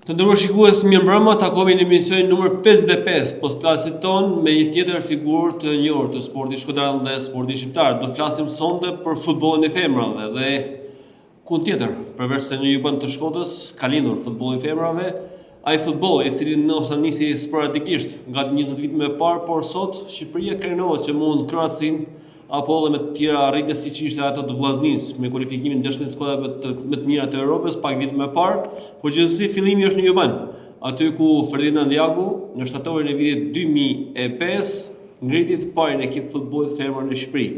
Të nderuar shikues, mirëmbrëma, takohemi në emisionin numër 55 podcastit tonë me një tjetër figurë të njohur të sportit shkodran dhe sportit shqiptar. Do të flasim sonte për futbollin e femrave dhe ku tjetër, përveç se në Juban të Shkodrës, ka lindur futbolli i femrave, ai futboll i cili ndoshta nisi sporadikisht gati 20 vite më parë, por sot Shqipëria krenohet që mund Kroacinë apo edhe me të tjera arritje siç ishte ato të Vllaznisë me kualifikimin 16 skuadrave të më të mira të Europës pak vite më parë, por gjithsesi fillimi është në Juban, aty ku Ferdinand Jaku në shtatorin e vitit 2005 ngriti të parin ekip futbollit femër në Shqipëri.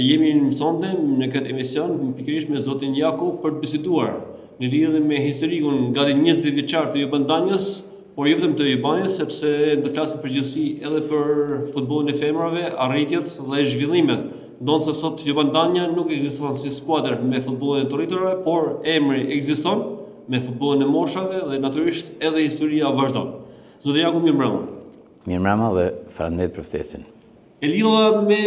Jemi në sonte në këtë emision pikërisht me zotin Jaku për të biseduar në lidhje me historikun gati 20 vjeçar të Juban Danjës, Por jo vetëm të Jubanit, sepse do të flasim përgjithësi edhe për futbollin e femrave, arritjet dhe zhvillimet. Ndonëse sot Juban Danja nuk ekziston si skuadër me futbollin e të rriturve, por emri ekziston me futbollin e moshave dhe natyrisht edhe historia vazhdon. Zoti Jaku, mirëmbrëma. Mirëmbrëma dhe faleminderit për ftesën. E lidha me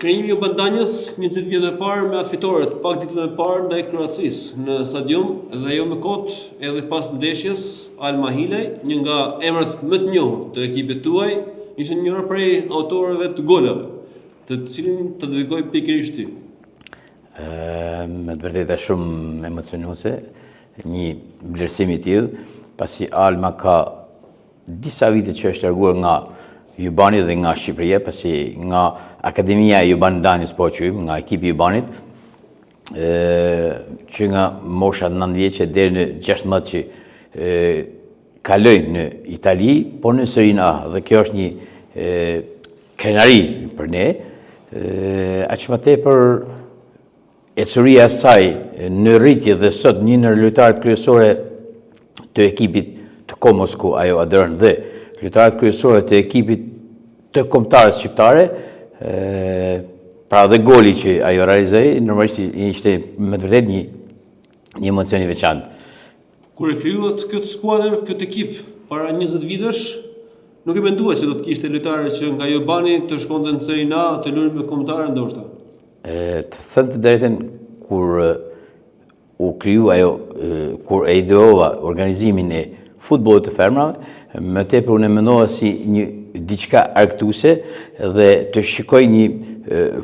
krijimin e Juban Danjës 20 vjet më parë me atë fitore të pak ditëve më parë ndaj Kroacisë në stadium dhe jo më kot edhe pas ndeshjes Alma Hilaj, një nga emrat më të njohur të ekipit tuaj, ishte njëra prej autorëve të golave, të cilin të dedikoj pikërisht ty. Ë, me të vërtetë është shumë emocionuese një vlerësim i tillë, pasi Alma ka Disa vite që është larguar nga Jubani dhe nga Shqipëria, pasi nga Akademia e Juban Danjës po e quajmë, nga ekipi i Jubanit, që nga mosha 9 vjeçe deri në 16 që kaloi në Itali, po në Serinë A, dhe kjo është një krenari për ne, aq më tepër Ecuria e saj në rritje dhe sot një ndër lojtarët kryesore të ekipit të Komos ku ajo aderon dhe lojtarët kryesore të ekipit të kombëtares shqiptare, pra dhe goli që ajo realizoi, normalisht ishte me të vërtetë një një emocion i veçantë. Kur e krijuat këtë skuadër, këtë ekip para 20 vitesh, nuk e menduat që do të kishte lojtarë që nga Jubani të shkonte në Serie A, të luanin me kombëtare ndoshta. E, të them të drejtën kur u kriju ajo kur e ideova organizimin e futbollit të femrave, më tepër unë e mendova si një diçka argëtuese dhe të shikoj një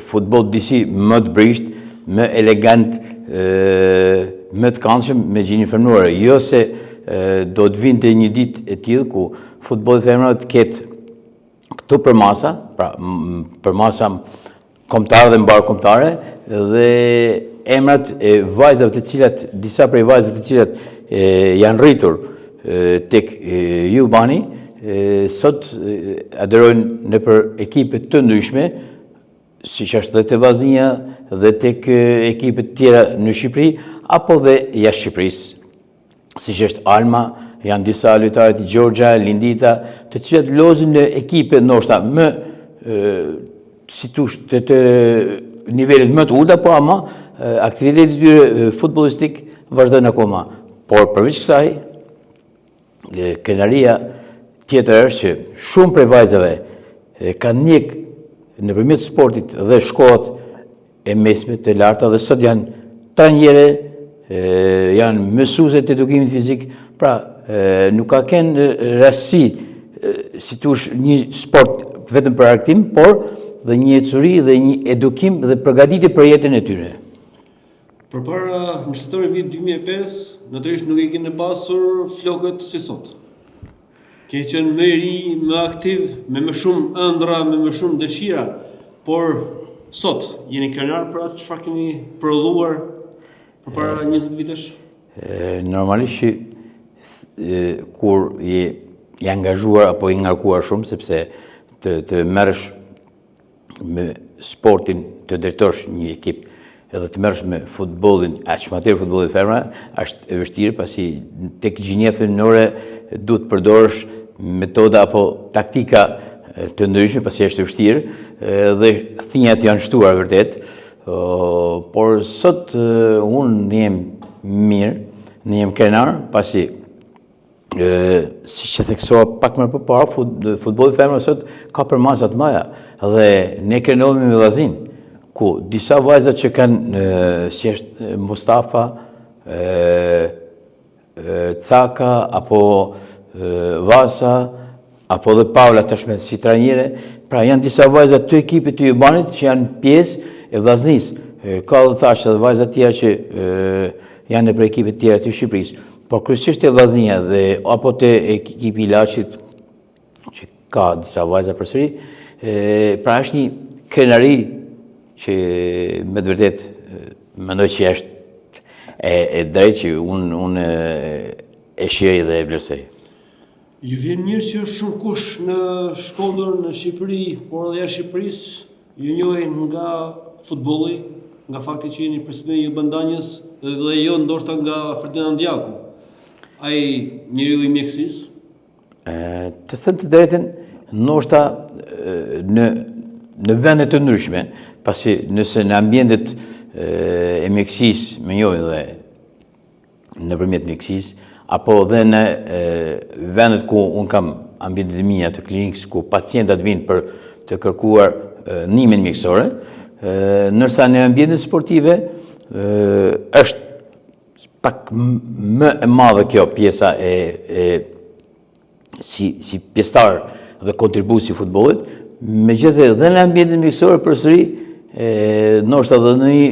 futboll disi më të brishtë, më elegant, më të këndshëm me gjininë femërore. Jo se do të vinte një ditë e tillë ku futbolli i femrave të ketë këto përmasa, pra përmasa kombëtare dhe mbarëkombëtare dhe emrat e vajzave të cilat, disa prej vajzave të cilat e, janë rritur tek Jubani, sot aderojnë nëpër ekipe të ndryshme, siç është dhe te Vllaznia dhe tek ekipe të tjera në Shqipëri, apo dhe jashtë Shqipërisë. siç është Alma, janë disa lojtare të Gjorgja, Lindita, të cilat lozin në ekipe ndoshta më si tush të, të nivelit më të ulëta, po ama aktiviteti i tyre futbollistik vazhdon akoma. Por përveç kësaj, krenaria tjetër është që shumë prej vajzave kanë ndjek nëpërmjet sportit dhe shkollat e mesme të larta dhe sot janë trajnere, janë mësuese të edukimit fizik, pra nuk ka qenë rastësi si tush një sport vetëm për argëtim, por dhe një ecuri dhe një edukim dhe përgatitje për jetën e tyre. Përpara në shtatorin e vitit 2005, natyrisht nuk i keni pasur flokët si sot. Ke qenë më i ri, më aktiv, me më shumë ëndrra, me më shumë dëshira, por sot jeni krenar për atë çfarë keni prodhuar përpara 20 vitesh? Normalisht që kur je i angazhuar apo i ngarkuar shumë sepse të të merresh me sportin të drejtosh një ekip edhe të merresh me futbollin, aq më tepër futbollin femra, është e vështirë pasi tek gjinia femërore duhet të përdorësh metoda apo taktika të ndryshme pasi është e vështirë dhe thinjat janë shtuar vërtet. Por sot unë ndihem mirë, ndihem krenar pasi siç e theksova pak më përpara, futbolli femra sot ka përmasa të mëdha dhe ne krenohemi me Vllazninë, ku disa vajza që kanë si është Mustafa, Caka apo Vasa apo dhe Paula tashme si trajnere, pra janë disa vajza të ekipit të Jubanit që janë pjesë e Vllaznisë. Ka dhe thashë edhe vajza tjera që janë nëpër ekipet tjera të Shqipërisë, por kryesisht te Vllaznia dhe apo te ekipi i Laçit që ka disa vajza përsëri, pra është një krenari që me të vërtetë mendoj që është e, e drejtë që unë unë e shijoj dhe e vlerësoj. Ju vjen mirë që shumëkush në Shkodër, në Shqipëri, por edhe jashtë Shqipërisë, ju njohin nga futbolli, nga fakti që jeni president i Juban Danjës dhe jo ndoshta nga Ferdinand Jaku, ai njeriu i mjekësisë. Të them të drejtën, ndoshta në në vende të ndryshme, pasi nëse në ambientet e mjekësisë më njohin dhe nëpërmjet mjekësisë, apo dhe në vendet ku unë kam ambientet e mia të klinikës, ku pacientat vijnë për të kërkuar ndihmën mjekësore, ndërsa në ambientet sportive është pak më e madhe kjo pjesa e, e si, si pjesëtar dhe kontribues i futbollit, megjithatë dhe në ambientin mjekësor përsëri, e, ndoshta dhe në një,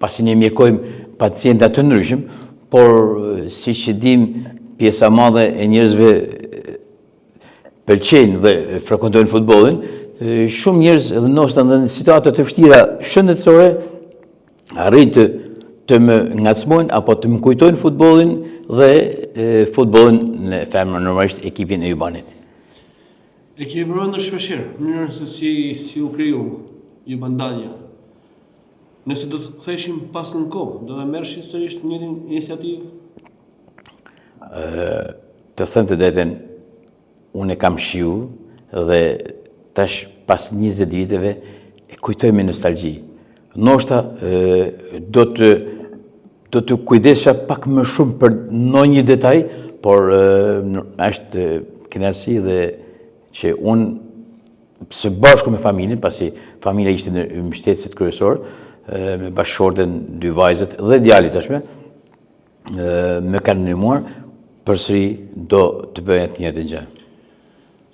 pasi ne mjekojmë pacienta të ndryshëm, por siç e dimë, pjesa e madhe e njerëzve pëlqejnë dhe frekuentojnë futbollin, shumë njerëz edhe ndoshta në situata të vështira shëndetësore arrijnë të të më ngacmojnë apo të më kujtojnë futbollin dhe futbollin në femra normalisht ekipin e Jubanit. E kemi përmendur shpeshherë mënyrën se si si u kriju Juban Danja. Nëse do të ktheheshim pas në kohë, do të merrshit sërish të njëjtën iniciativë? Të them të drejtën, unë e kam shiju dhe tash pas 20 viteve e kujtoj me nostalgji. Ndoshta do të do të kujdesha pak më shumë për ndonjë detaj, por është kënaqësi dhe që unë së bashku me familjen, pasi familja ishte në mbështetësit kryesor, me bashkëshorten, dy vajzat dhe djali tashme, më kanë ndihmuar, përsëri do të bëja të njëjtën gjë.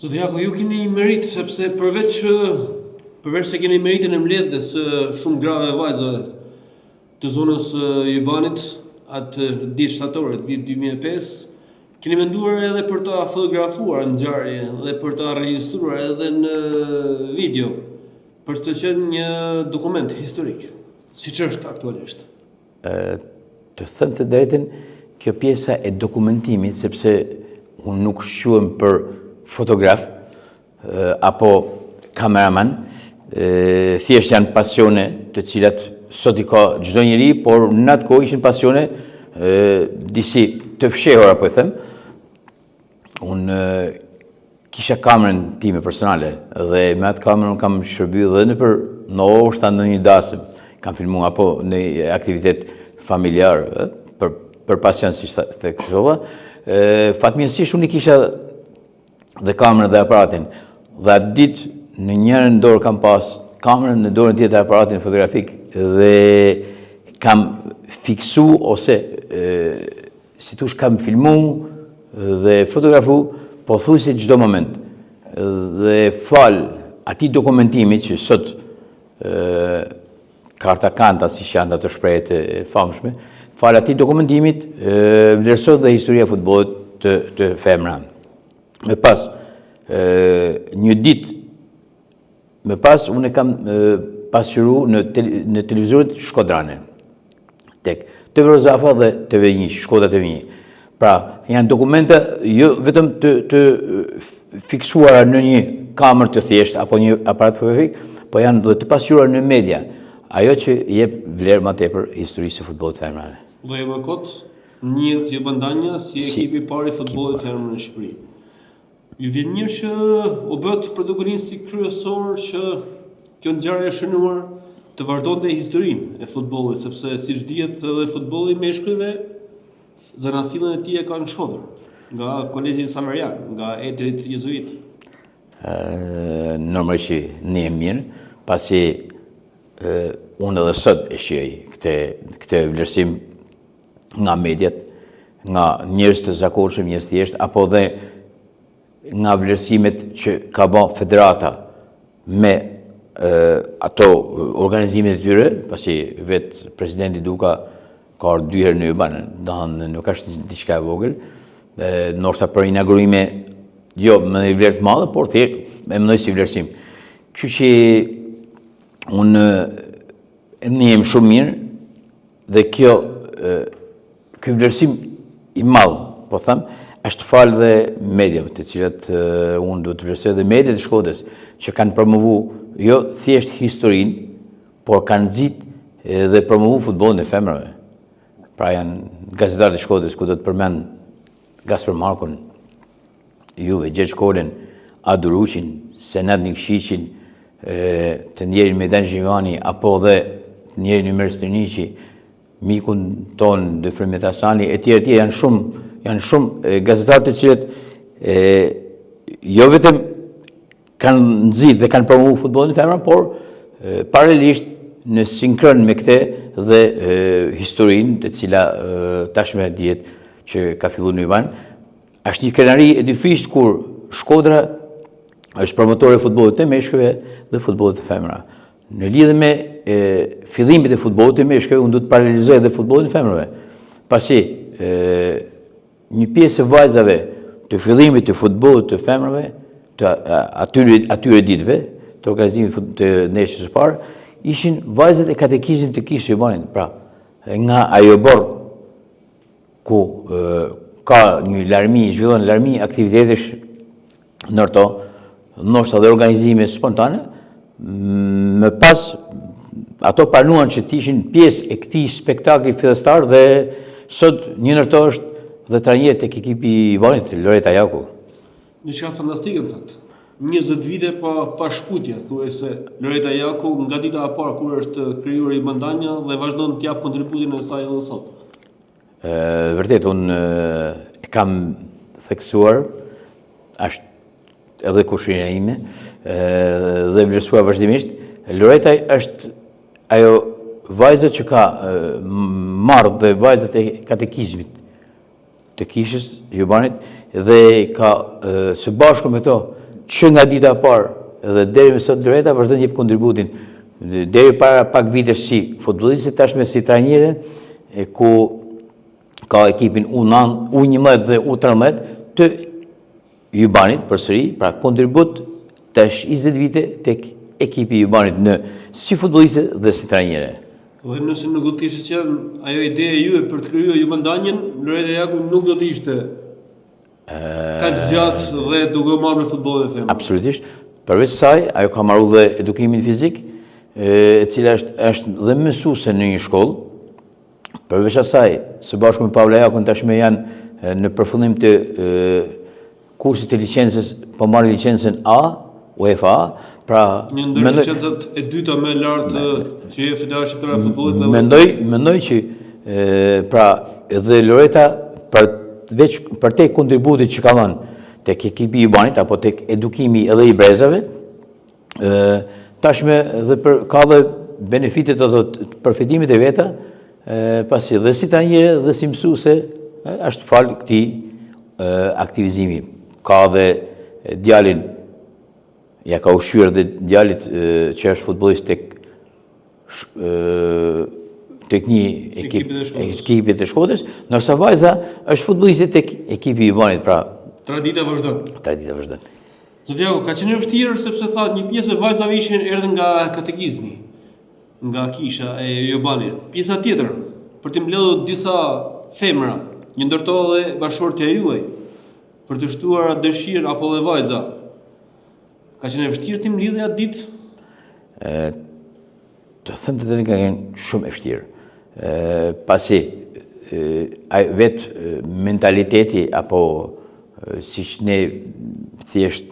Zoti Jako, ju keni një meritë sepse përveç përveç se keni meritën e mbledhjes së shumë grave e vajzave të zonës së Jubanit atë ditë shtatorit vitit 2005, keni menduar edhe për ta fotografuar ngjarjen dhe për ta regjistruar edhe në video për të qenë një dokument historik, siç është aktualisht. Të them të drejtën, kjo pjesa e dokumentimit, sepse unë nuk shquhem për fotograf, apo kameraman, thjesht janë pasione të cilat sot i ka çdo njeri, por në atë kohë ishin pasione disi të fshehura, po e them, Unë kisha kamerën time personale dhe me atë kamerë unë kam shërby dhe nëpër ndoshta në një dasëm, kam filmu apo në aktivitet familjar për, për pasion siç theksova. Fatmirësisht unë i kisha dhe kamerën dhe aparatin dhe atë ditë në njërën dorë kam pas kamerën, në dorën tjetër aparatin fotografik dhe kam fiksu ose e, Si t'thush kam filmu dhe fotografu pothuajse çdo moment. Dhe falë atij dokumentimi që sot karta kanta, siç janë ato shprehjet e famshme, falë atij dokumentimit vlerësohet dhe historia e futbollit të, të femra. Më pas, një ditë Më pas, unë e kam pasqyru në, në televizoret shkodrane, tek TV Rozafa dhe TV 1, Shkodra TV 1. Pra, janë dokumenta jo vetëm të, të fiksuara në një kamerë të thjeshtë apo një aparat fotografik, po janë dhe të pasqyruara në media, ajo që jep vlerë më tepër historisë së futbollit femrave. Dhe jo më kot, njihet Juban Danja si ekipi i parë i futbollit femër në Shqipëri. Ju vjen mirë që u bëtë protagonisti kryesor që kjo ngjarje e shënuar të vazhdonte historinë e futbollit, sepse siç dihet edhe futbolli i meshkujve zanafillën e tij e ka në Shkodër, nga Kolegji Saverian, nga etërit jezuitë. Normalisht që ndihem mirë, pasi unë edhe sot e shijoj këtë, këtë vlerësim nga mediat. nga njerëz të zakonshëm, njerëz të thjeshtë, apo dhe nga vlerësimet që ka ba federata me ato organizimet e tyre, pasi vetë presidenti Duka ka ardhur dy herë në Juban, domethënë nuk është diçka e vogël, ndoshta për inaugurime jo me një vlerë të madhe, por thjesht e mendoj si vlerësim. Kështu që unë ndihem shumë mirë dhe kjo ky vlerësim i madh, po them, është falë dhe mediave, të cilat unë do të vlerësoj dhe mediat e Shkodrës, që kanë promovu jo thjesht historinë, por kanë nxit dhe promovu futbollin e femrave. Pra janë gazetarët e Shkodrës, ku do të përmend Gaspër Markun, juve, Gjergj Kolën, Adu Ruçin, Senad Nikshiqin, të ndjerin Mejdan Zhivani, apo dhe të ndjerin Ymer Stërniqi, mikun tonë Dëfrim Hasani, e tjerë, e tjerë, janë shumë, janë shumë gazetarë të cilët e, jo vetëm kanë nxit dhe kanë promovu futbollin e femrave, por e, paralelisht në sinkron me këte dhe e, historinë të cila e, tashmë dihet që ka fillu në Juban, është një krenari e dyfishtë kur Shkodra është promotore e futbollit të meshkujve dhe futbollit të femra. Në lidhje me e, fillimet e futbollit të meshkujve, unë do të paralelizoj edhe futbollin e femrave. Pasi e, një pjesë e vajzave të fillimit të futbollit të femrave, të atyre, atyre ditëve, të organizimit të ndeshjes së parë, ishin vajzat e katekizmit të kishës së Jubanit, pra, nga ai oborr ku e, ka një larmi, zhvillon larmi aktivitetesh ndër to, ndoshta dhe organizime spontane, më pas ato pranuan që të ishin pjesë e këtij spektakli fillestar dhe sot një ndër to është dhe trajnere tek ekipi i Jubanit, Loreta Jaku. Diçka fantastike në fakt. 20 vite pa pa shkëputje, thuajse Loreta Jaku nga dita e parë kur është krijuar Juban Danja dhe vazhdon të japë kontributin e saj edhe sot. Vërtet, unë e kam theksuar, është edhe kushërina ime, dhe vlerësuar vazhdimisht, Loreta është ajo vajza që ka marrë dhe vajzat e katekizmit të kishës, Jubanit, dhe ka së bashku me to, që nga dita e parë dhe deri më sot Loreta vazhdon të jep kontributin deri para pak vitesh si futbolliste, tashmë si trajnere, e ku ka ekipin U9, U11 dhe U13 të Jubanit përsëri, pra kontribut tash 20 vite tek ekipi i Jubanit në si futbolliste dhe si trajnere. Dhe nëse nuk do të kishte qenë ajo ide e juaj për të krijuar Juban Danjën, Loreta Jaku nuk do të ishte kaq gjatë dhe duke u marrë me futbollin e femrave. Absolutisht. Përveç saj, ajo ka marrë dhe edukimin fizik, e cila është është dhe mësuese në një shkollë. Përveç asaj, së bashku me Paula Jakun tashmë janë në përfundim të kursit të licencës, po marrin licencën A, UEFA A, pra një ndër mendoj, licencat e dyta më e lartë që jep Federata Shqiptare e Futbollit dhe mendoj mendoj që e, pra edhe Loreta për veç përtej kontributit që ka dhënë tek ekipi i Jubanit apo tek edukimi edhe i brezave, ë tashmë dhe për ka dhe benefitet ato përfitimet e veta, ë pasi dhe si trajnere dhe si mësuese është falë këtij aktivizimi. Ka dhe djalin ja ka ushqyer dhe djalit që është futbollist tek tek një ekip ekipit të Shkodrës, ndërsa vajza është futbolliste tek ekipi i Jubanit, pra tradita vazhdon. Tradita vazhdon. Zoti Jako, ka qenë e vështirë sepse tha një pjesë e vajzave ishin erdhën nga katekizmi, nga kisha e Jubanit. Pjesa tjetër, për të mbledhur disa femra, një ndër to edhe bashkëshortja juaj, për të shtuar atë dëshirë apo dhe vajza. Ka qenë e vështirë t'i mblidhje atë ditë? Ë të them të drejtën ka qenë shumë e vështirë. Ë pasi ai vetë mentaliteti apo siç ne thjesht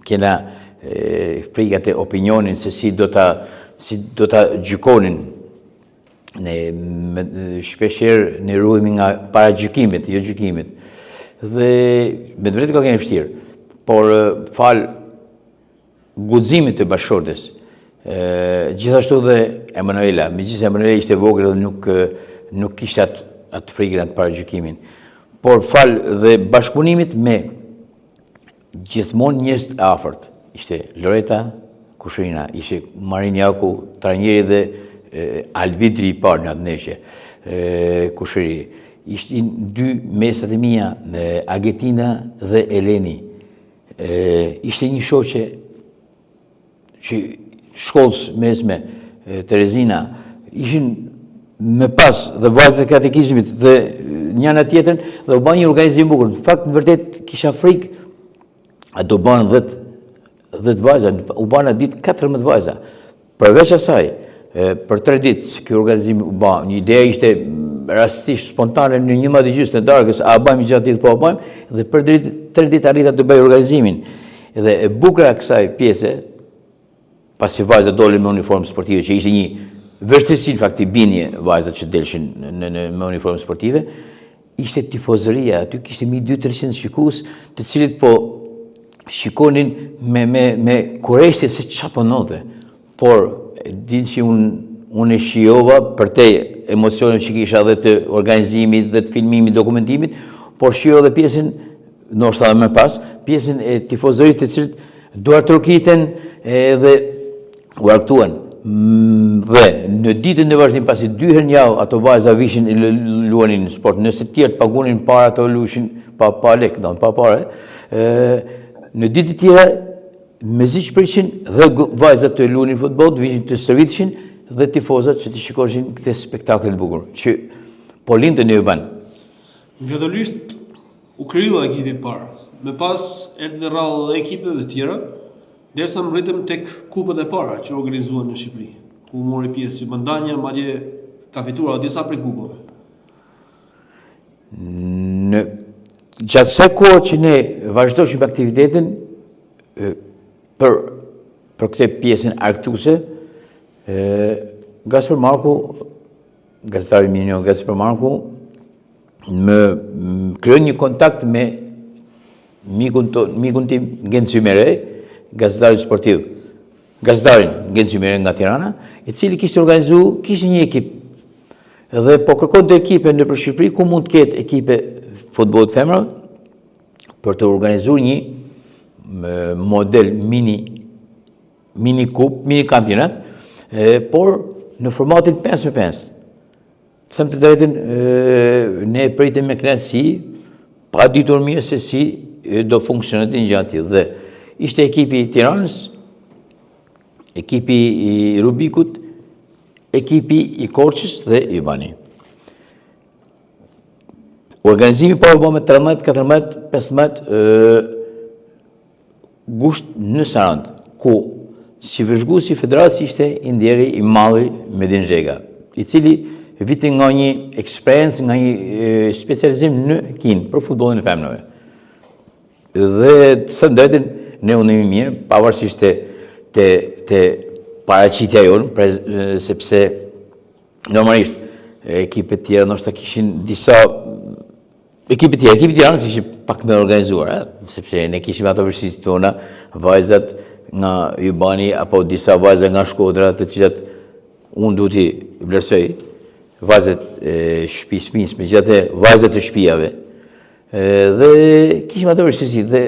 kena frikë atë opinionin se si do ta si do ta gjykonin ne shpeshherë ne ruhemi nga paragjykimet, jo gjykimet. Dhe me të vërtetë ka qenë e vështirë, por falë guximit të bashkëshortes, gjithashtu dhe Emanuela, megjithëse Emanuela ishte e vogël dhe nuk nuk kishte atë atë frikën, atë paragjykimin. Por falë dhe bashkëpunimit me gjithmonë njerëz të afërt. Ishte Loreta Kushërina, ishte Marin Jaku, trajneri dhe arbitri i parë në atë ndeshje, kushëri. Ishin dy mesat e mia, Agetina dhe Eleni. Ishte një shoqe që shkollës mesme, Terezina, ishin me pas dhe vajzat e katekizmit dhe njëna tjetrën dhe u ba një organizim bukur. Në fakt, në vërtet, kisha frikë, a do banë 10, 10 vajza, u banë atë ditë 14 vajza. Përveç asaj, për tre ditë, kjo organizim u ba, një ide ishte rastisht spontane në një e gjysë të darkës, a bajmë një gjatë ditë, po a bajmë, dhe për tre ditë arrita të bëj organizimin. Dhe e bukura e kësaj pjese, pasi vajzat dolën me uniformë sportive, që ishte një vështirësi në fakt i bindje vajzat që delshin në, në, me uniformë sportive, ishte tifozëria, aty kishte 1200-300 shikues, të cilët po shikonin me, me, me kureshtje se ça po ndodhte. Por, din që unë unë e shijova përtej emocioneve që kisha dhe të organizimit dhe të filmimit, dokumentimit, por shijova dhe pjesën ndoshta edhe më pas, pjesën e tifozërisë të cilët duartrokiten edhe u argëtuan. Mm, dhe në ditën në vazhdim, pasi dy herë në javë ato vajza vishin e luanin në sport, nëse të tjerët pagunin para ato luanin pa pa lek, do pa pare. Ë në ditë të tjera mezi që prishin dhe vajzat të luanin futboll, të vishin të stërvitshin dhe tifozat që të shikoshin këtë spektakël të bukur që po linte në Juban. Gradualisht u krijua ekipi i parë. Më pas erdhi radha dhe ekipeve të tjera, derisa mbërritëm tek kupat e para që u organizuan në Shqipëri, ku mori pjesë Juban Danja, madje ka fituar disa prej kupave. Në gjatë asaj kohe që ne vazhdoshim aktivitetin për për këtë pjesën argëtuese, Gaspër Marku Gazetari i mirënjohur Gaspër Marku më krijoi një kontakt me mikun, to, mikun tim Genci Ymeri, gazetarin sportiv, gazetarin Genci Ymeri nga Tirana, i cili kishte organizu, kishte një ekip dhe po kërkonte ekipe nëpër Shqipëri ku mund të ketë ekipe futbollit femrave për të organizuar një model mini mini kup, mini kampionat, por në formatin 5 me 5. Të them të drejtën, ne e pritëm me kënaqësi, pa ditur mirë se si do funksiononte një gjë e tillë. Dhe ishte ekipi i Tiranës, ekipi i Rubikut, ekipi i Korçës dhe Jubani. Organizimi po u bë me 13, 14, 15, gusht në Sarandë, ku si vëzhgues i federatës ishte i ndjeri i madhi Medin Zhega, i cili vinte nga një eksperiencë, nga një specializim në Kinë për futbollin e femrave. Dhe të them drejtën, ne u ndimë mirë, pavarësisht te, te, te paraqitja jonë, sepse normalisht ekipet tjera ndoshta kishin disa Ekipet tjera, ekipi i Tiranës ishte pak më organizuar, eh? sepse ne kishim ato vështirësitë tona, vajzat nga Jubani apo disa vajza nga Shkodra, të cilat unë duhet t'i vlerësoj, vajzat e shtëpisë fëmijës, megjithatë vajzat e shtëpiave. Dhe kishim ato vështirësi dhe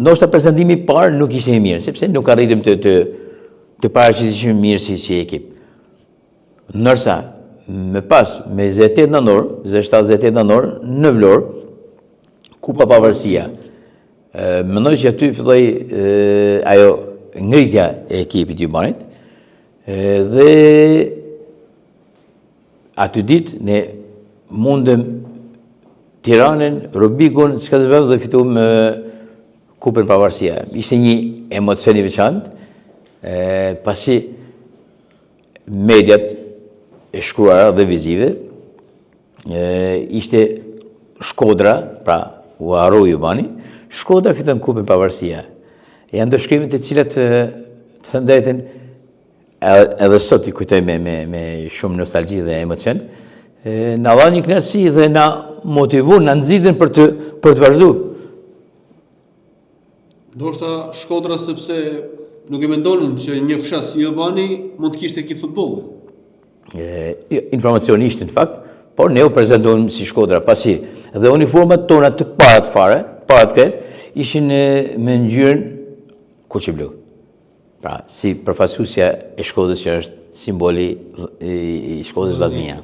ndoshta prezantimi i parë nuk ishte i mirë, sepse nuk arritëm të të të paraqiteshim mirë si si ekip. Ndërsa, më pas, me 28 nëntor, 27-28 nëntor, në Vlorë, Kupa Pavarësia, mendoj që aty filloi ajo ngritja e ekipit Jubanit, dhe aty ditë ne mundëm Tiranën, Rubikun, Skënderbeun dhe fitum Kupën Pavarësia. Ishte një emocion i veçantë, pasi mediat e shkruara dhe vizive, ishte Shkodra, pra u harru Jubani, Shkodra fiton Kupën Pavarësia. Janë do shkrime të cilat, të them drejtën, edhe sot i kujtoj me, me, me shumë nostalgji dhe emocion, na dha një kënaqësi dhe na motivun, na nxitën për të, për të vazhdu. Ndoshta Shkodra sepse nuk e mendonin që një fshat si Jubani mund të kishte ekip futbolli. Jo, informacioni ishte në fakt, Por ne u prezantuam si Shkodra, pasi dhe uniformat tona të parat fare, parat krejt, ishin me ngjyrën kuqeblu. Pra, si përfaqësuesja e Shkodrës që është simboli i Shkodrës Vllaznia.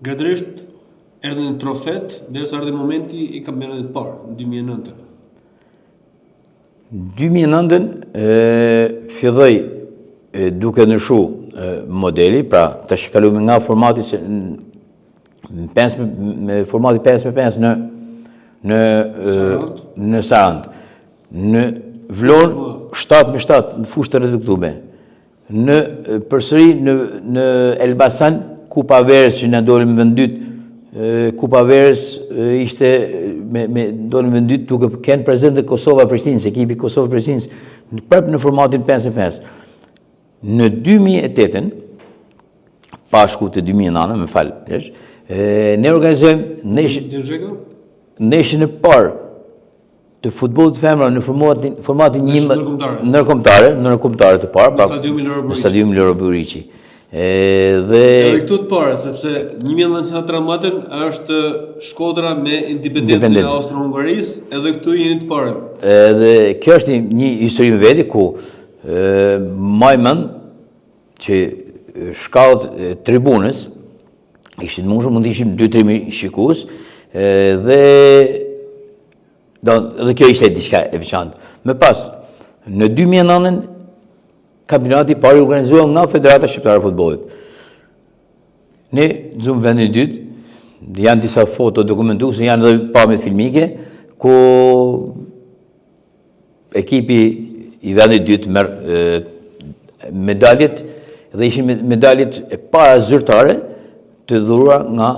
Gradualisht erdhën trofet, derisa erdhi momenti i kampionatit të parë, në 2009. 2009-ën filloi duke ndryshu modeli, pra tash kaluam nga formati se në 5 me formati 5 me 5 në në në Sarandë. Në Vlorë 7 me 7 në fushë të reduktume. Në përsëri në në Elbasan Kupa Verës që na dolëm në vend dytë, Kupa Verës ishte me me dolëm në vend dytë duke qenë prezente Kosova Prishtinës, ekipi Kosova Prishtinës, prapë në formatin 5 5. Në 2008-ën, pa shku të 2009, më fal, ne organizojmë ndeshjen e parë të futbollit femra në formatin formatin një ndërkombëtare, ndërkombëtare të parë, pra, në stadiumin Loro Boriçi. Dhe edhe këtu të parë, sepse 1913 është Shkodra me independencën e Austro-Hungarisë, edhe këtu jeni të parë. Edhe kjo është një, një histori me veti ku e, maj mend që shkallët e tribunës ishin të mundshëm, mund të ishim 2-3 mijë shikues, dhe do dhe kjo ishte diçka e veçantë. Më pas, në 2009-ën kampionati i parë u organizua nga Federata Shqiptare e Futbollit. Ne zumë vendin e dytë, janë disa foto dokumentuese, janë edhe pamjet filmike, ku ekipi i vendit dytë merr medaljet dhe ishin medaljet e para zyrtare të dhuruar nga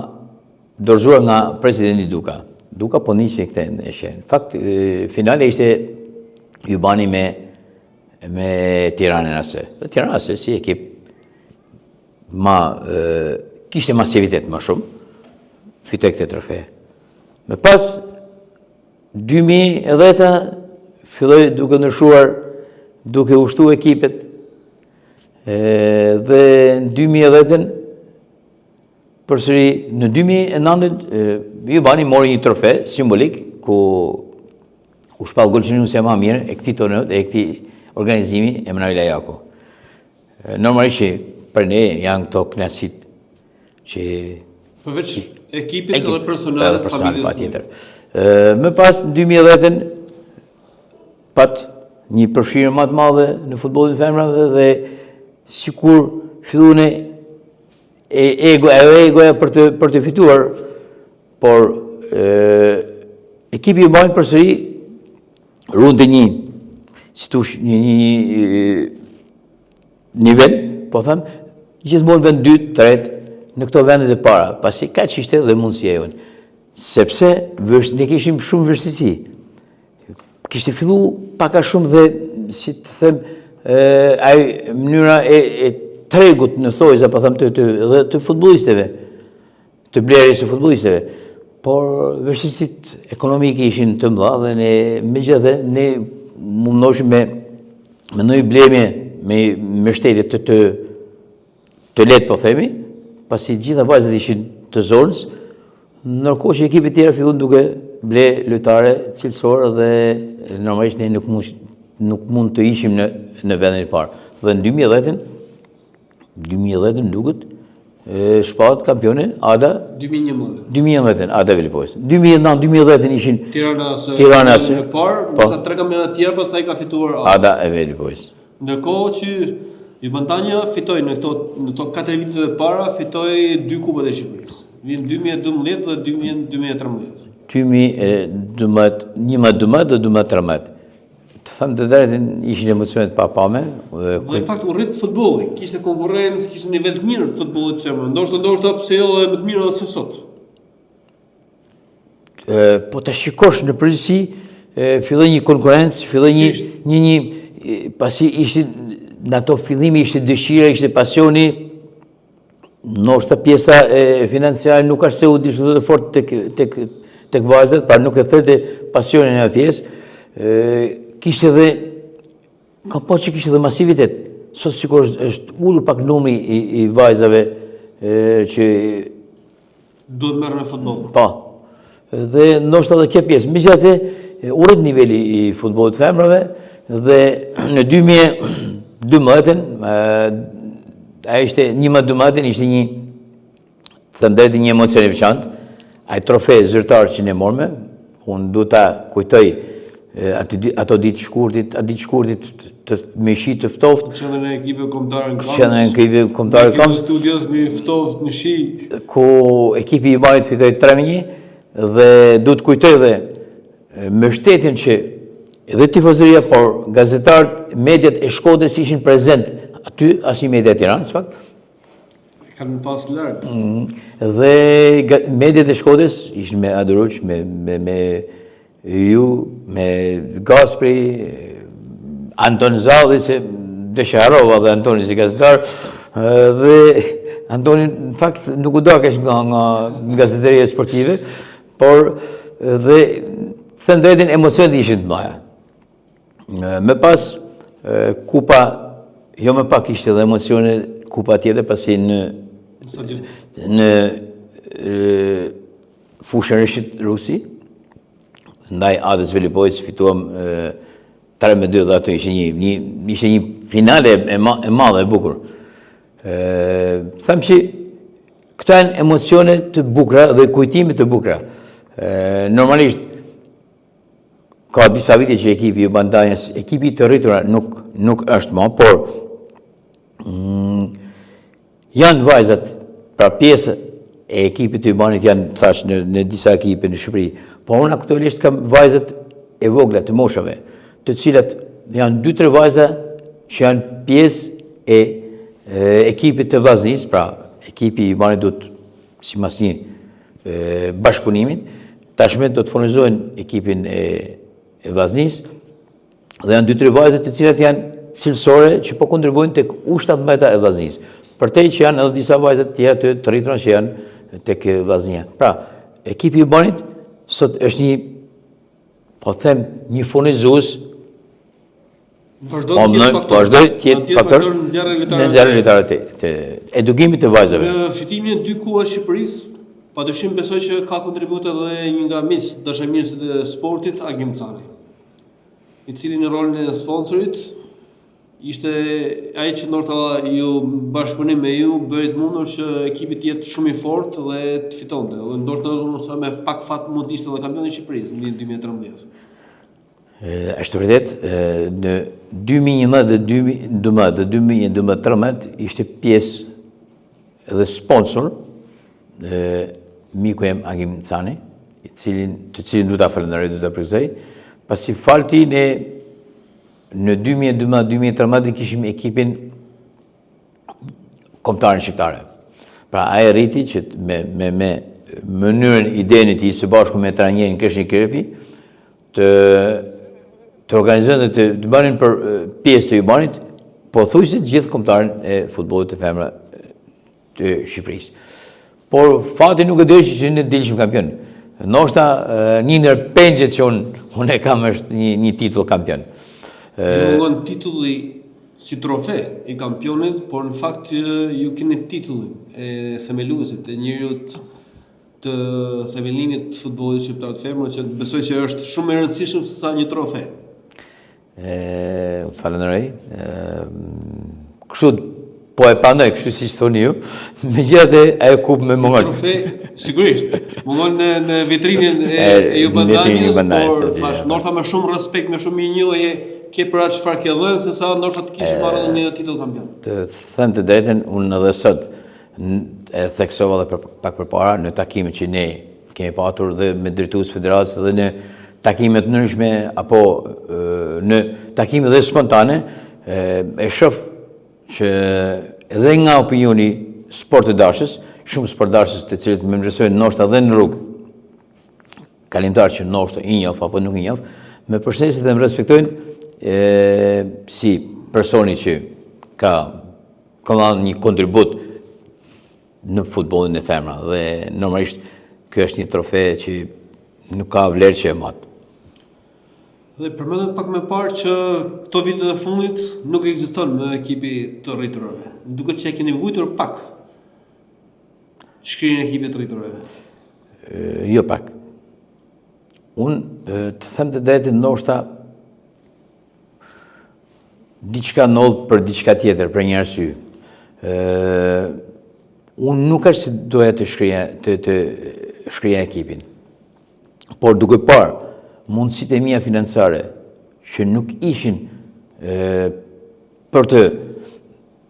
dorëzuar nga presidenti Duka. Duka po nisi këtë ndeshje. Në fakt finale ishte Jubani me me Tiranën AS. Dhe Tirana AS si ekip ma kishte masivitet më shumë, fitoi këtë trofe. Më pas 2010-a filloi duke ndryshuar, duke u shtu ekipet, dhe në 2010-ën, përsëri në 2009-ën, Jubani mori një trofe simbolik, ku u shpall golshënuesja ma mirë e këtij turne, e këtij organizimi Emanuela Jako. Normalisht që për ne janë këto kënaqësitë që përveç ekipit edhe personal, edhe personal patjetër. Më pas në 2010-ën pat një përfshirje më të madhe në futbollin e femrave dhe sikur filluan e ego e egoja për të për të fituar, por e, ekipi i Jubanit përsëri ruante një si thush një një një nivel, po them, gjithmonë vend dytë, tretë, në këto vendet e para, pasi kaq ishte dhe mundësia jonë. Sepse vësht, ne kishim shumë vështirësi. Kishte fillu pak a shumë dhe, si të them, ai mënyra e, e tregut në thojza, po them, të, të, dhe të futbollisteve, të blerjes së futbollisteve. Por vështirësitë ekonomike ishin të mëdha dhe ne megjithatë ne mundoheshim me me ndonjë blerje me mbështetje të të të lehtë po themi, pasi gjitha vajzat ishin të zonës, ndërkohë që ekipet tjera filluan duke ble lojtare cilësore dhe normalisht ne nuk mund nuk mund të ishim në në vendin e parë. Dhe në 2010-ën 2010-ën duket shpallet kampione Ada 2011. 2011 Ada Velipojës. 2009 2010 ishin Tirana AS. Tirana AS. E parë, po. ndërsa tre kampionate të tjera pastaj ka fituar Ada. Ada e Velipojës. Ndërkohë që Jubantanja fitoi në këto në këto katër vitet e para fitoi dy kupat e Shqipërisë. Vjen 2012 dhe 2013. 2012, 11 dhe 12-13. Të them të drejtën, ishin emocione të papame. Dhe në fakt u rrit futbolli, kishte konkurrencë, kishte nivel të mirë të futbollit femër. Ndoshta ndoshta pse jo edhe më të mirë edhe se sot. Po të shikosh në përgjithësi, filloi një konkurrencë, filloi një një një pasi ishte në ato fillimi ishte dëshira, ishte pasioni, Ndoshta pjesa e financiare nuk është se u diskutonte fort tek tek tek vajzat, pra nuk e thente pasionin në atë pjesë. Ë kishte edhe ka pa që kishte edhe masivitet. Sot sikur është, është ulur pak numri i, i vajzave e, që Duhet merrem me futboll. Po. Dhe ndoshta edhe kjo pjesë. Megjithatë, u rrit niveli i futbollit të femrave dhe në 2012-ën, ajo ishte 11-12-ën ishte një të them drejtën një emocion i veçantë. Ai trofe zyrtar që ne morëm, unë du ta kujtoj ato, ato ditë shkurtit, ato ditë shkurtit të me shi të ftohtë. Qendrën e ekipeve kombëtare në Kamzë. Qendrën e ekipeve kombëtare në Kamzë. Studios në ftohtë në shi. Ku ekipi i Jubanit fitoi 3-1 dhe du të kujtoj dhe mbështetjen që edhe tifozëria, por gazetarët, mediat e Shkodrës ishin prezent aty, asnjë media e Tiranës, fakt, E kanë pas larg. Mm. Dhe mediat e Shkodrës ishin me Adoruç, me me me ju, me Gaspri, Anton Zalli, se deshe harrova dhe Antoni si gazetar, dhe Antoni në fakt nuk u da keq nga, nga gazetaria sportive, por dhe them drejtën emocionet ishin të mëdha. Më pas, kupa, jo më pak ishte dhe emocione, kupa tjetër, pasi në, në fushën Reshit Rusi, ndaj Adës Velipojës, fituam 3 me 2 dhe ato ishte një, një, ishte një finale e, ma, e madhe, e bukur. E, them që këto janë emocione të bukura dhe kujtime të bukura. E, normalisht, Ka disa vite që ekipi i Juban Danjës, ekipi i të rritura nuk, nuk është ma, por mm, janë vajzat, pra pjesë e ekipit të Jubanit janë thash në, në disa ekipe në Shqipëri, po unë aktualisht kam vajzat e vogla të moshave, të cilat janë 2-3 vajza që janë pjesë e, e ekipit të Vllaznisë, pra ekipi i Jubanit do të sipas një bashkëpunimit, tashmë do të furnizojnë ekipin e, e Vllaznisë, dhe janë 2-3 vajza të cilat janë cilësore që po kontribuojnë tek U17 e Vllaznisë. Përtej që janë edhe disa vajza të tjera të, të rritura që janë tek Vllaznia. Pra, ekipi i Jubanit sot është një po them një furnizues Vazhdon të jetë faktor. Vazhdon të jetë faktor në nxjerrjen e lojtarëve të, të edukimit të vajzave. Në fitimin e dy kupave të Shqipërisë, padyshim besoj që ka kontribut edhe një nga miqtë dashamirësit e sportit Agim Cani, i cili në rolin e sponsorit ishte ai që ndoshta ju bashkëpunim me ju bëri të mundur që ekipi të jetë shumë i fortë dhe të fitonte. Dhe ndoshta ndoshta me pak fat mund të ishte edhe kampion i Shqipërisë në 2013. Është vërtet, në 2011 dhe 2012 dhe 2013 ishte pjesë edhe sponsor miku jem Agim Cani, i cilin, të cilin du ta falënderoj, du ta përgëzoj, pasi falë tij ne në 2012-2013 kishim ekipin kombëtaren shqiptare. Pra, ai arriti që me, me, me mënyrën idenë e tij së bashku me trajnerin Kreshnik Krepi, të, të organizojnë dhe të, të bënin për pjesë të Jubanit, pothuajse gjithë kombëtaren e futbollit të femra të Shqipërisë. Por fati nuk e deshi që ne të dilshim kampion. Ndoshta një ndër pengjet që unë unë e kam është një një titull kampion. Ju mungon titulli si trofe i kampionit, por në fakt ju keni titullin e themeluesit, e njeriut të themelimit të futbollit shqiptar të femrave, që besoj që është shumë më e rëndësishëm se sa një trofe. E, të falënderoj. Kështu po e pranoj, kështu siç thoni ju. Megjithatë ajo kupë më mungon. Trofe, sigurisht. Mungon në në vitrinën e e Juban Danjës, por bash ndoshta më shumë respekt, më shumë mirënjohje ke për atë çfarë ke dhënë se sa ndoshta të kishte marrë edhe një titull kampion. Të them të drejtën, unë edhe sot e theksova edhe për, pak përpara në takimet që ne kemi patur dhe me drejtues federatës dhe në takime të ndryshme apo në takime dhe spontane e shoh që edhe nga opinioni sportdashës, shumë sportdashës të cilët më vlerësojnë ndoshta edhe në rrugë, kalimtar që ndoshta i njoh apo nuk i njoh, më përshëndesin dhe më respektojnë e, si personi që ka ka dhënë një kontribut në futbollin e femra dhe normalisht ky është një trofe që nuk ka vlerë që e mat. Dhe përmendët pak më parë që këto vitet e fundit nuk ekziston më ekipi i të rriturave. Duket që e keni vujtur pak. Shkrirjen e ekipit të rriturve? Jo pak. Unë, të them të drejtën, ndoshta diçka ndodh për diçka tjetër, për një arsye. Unë nuk është se doja të shkrija, të, të shkrija ekipin. Por duke parë mundësitë e mia financiare që nuk ishin e, për të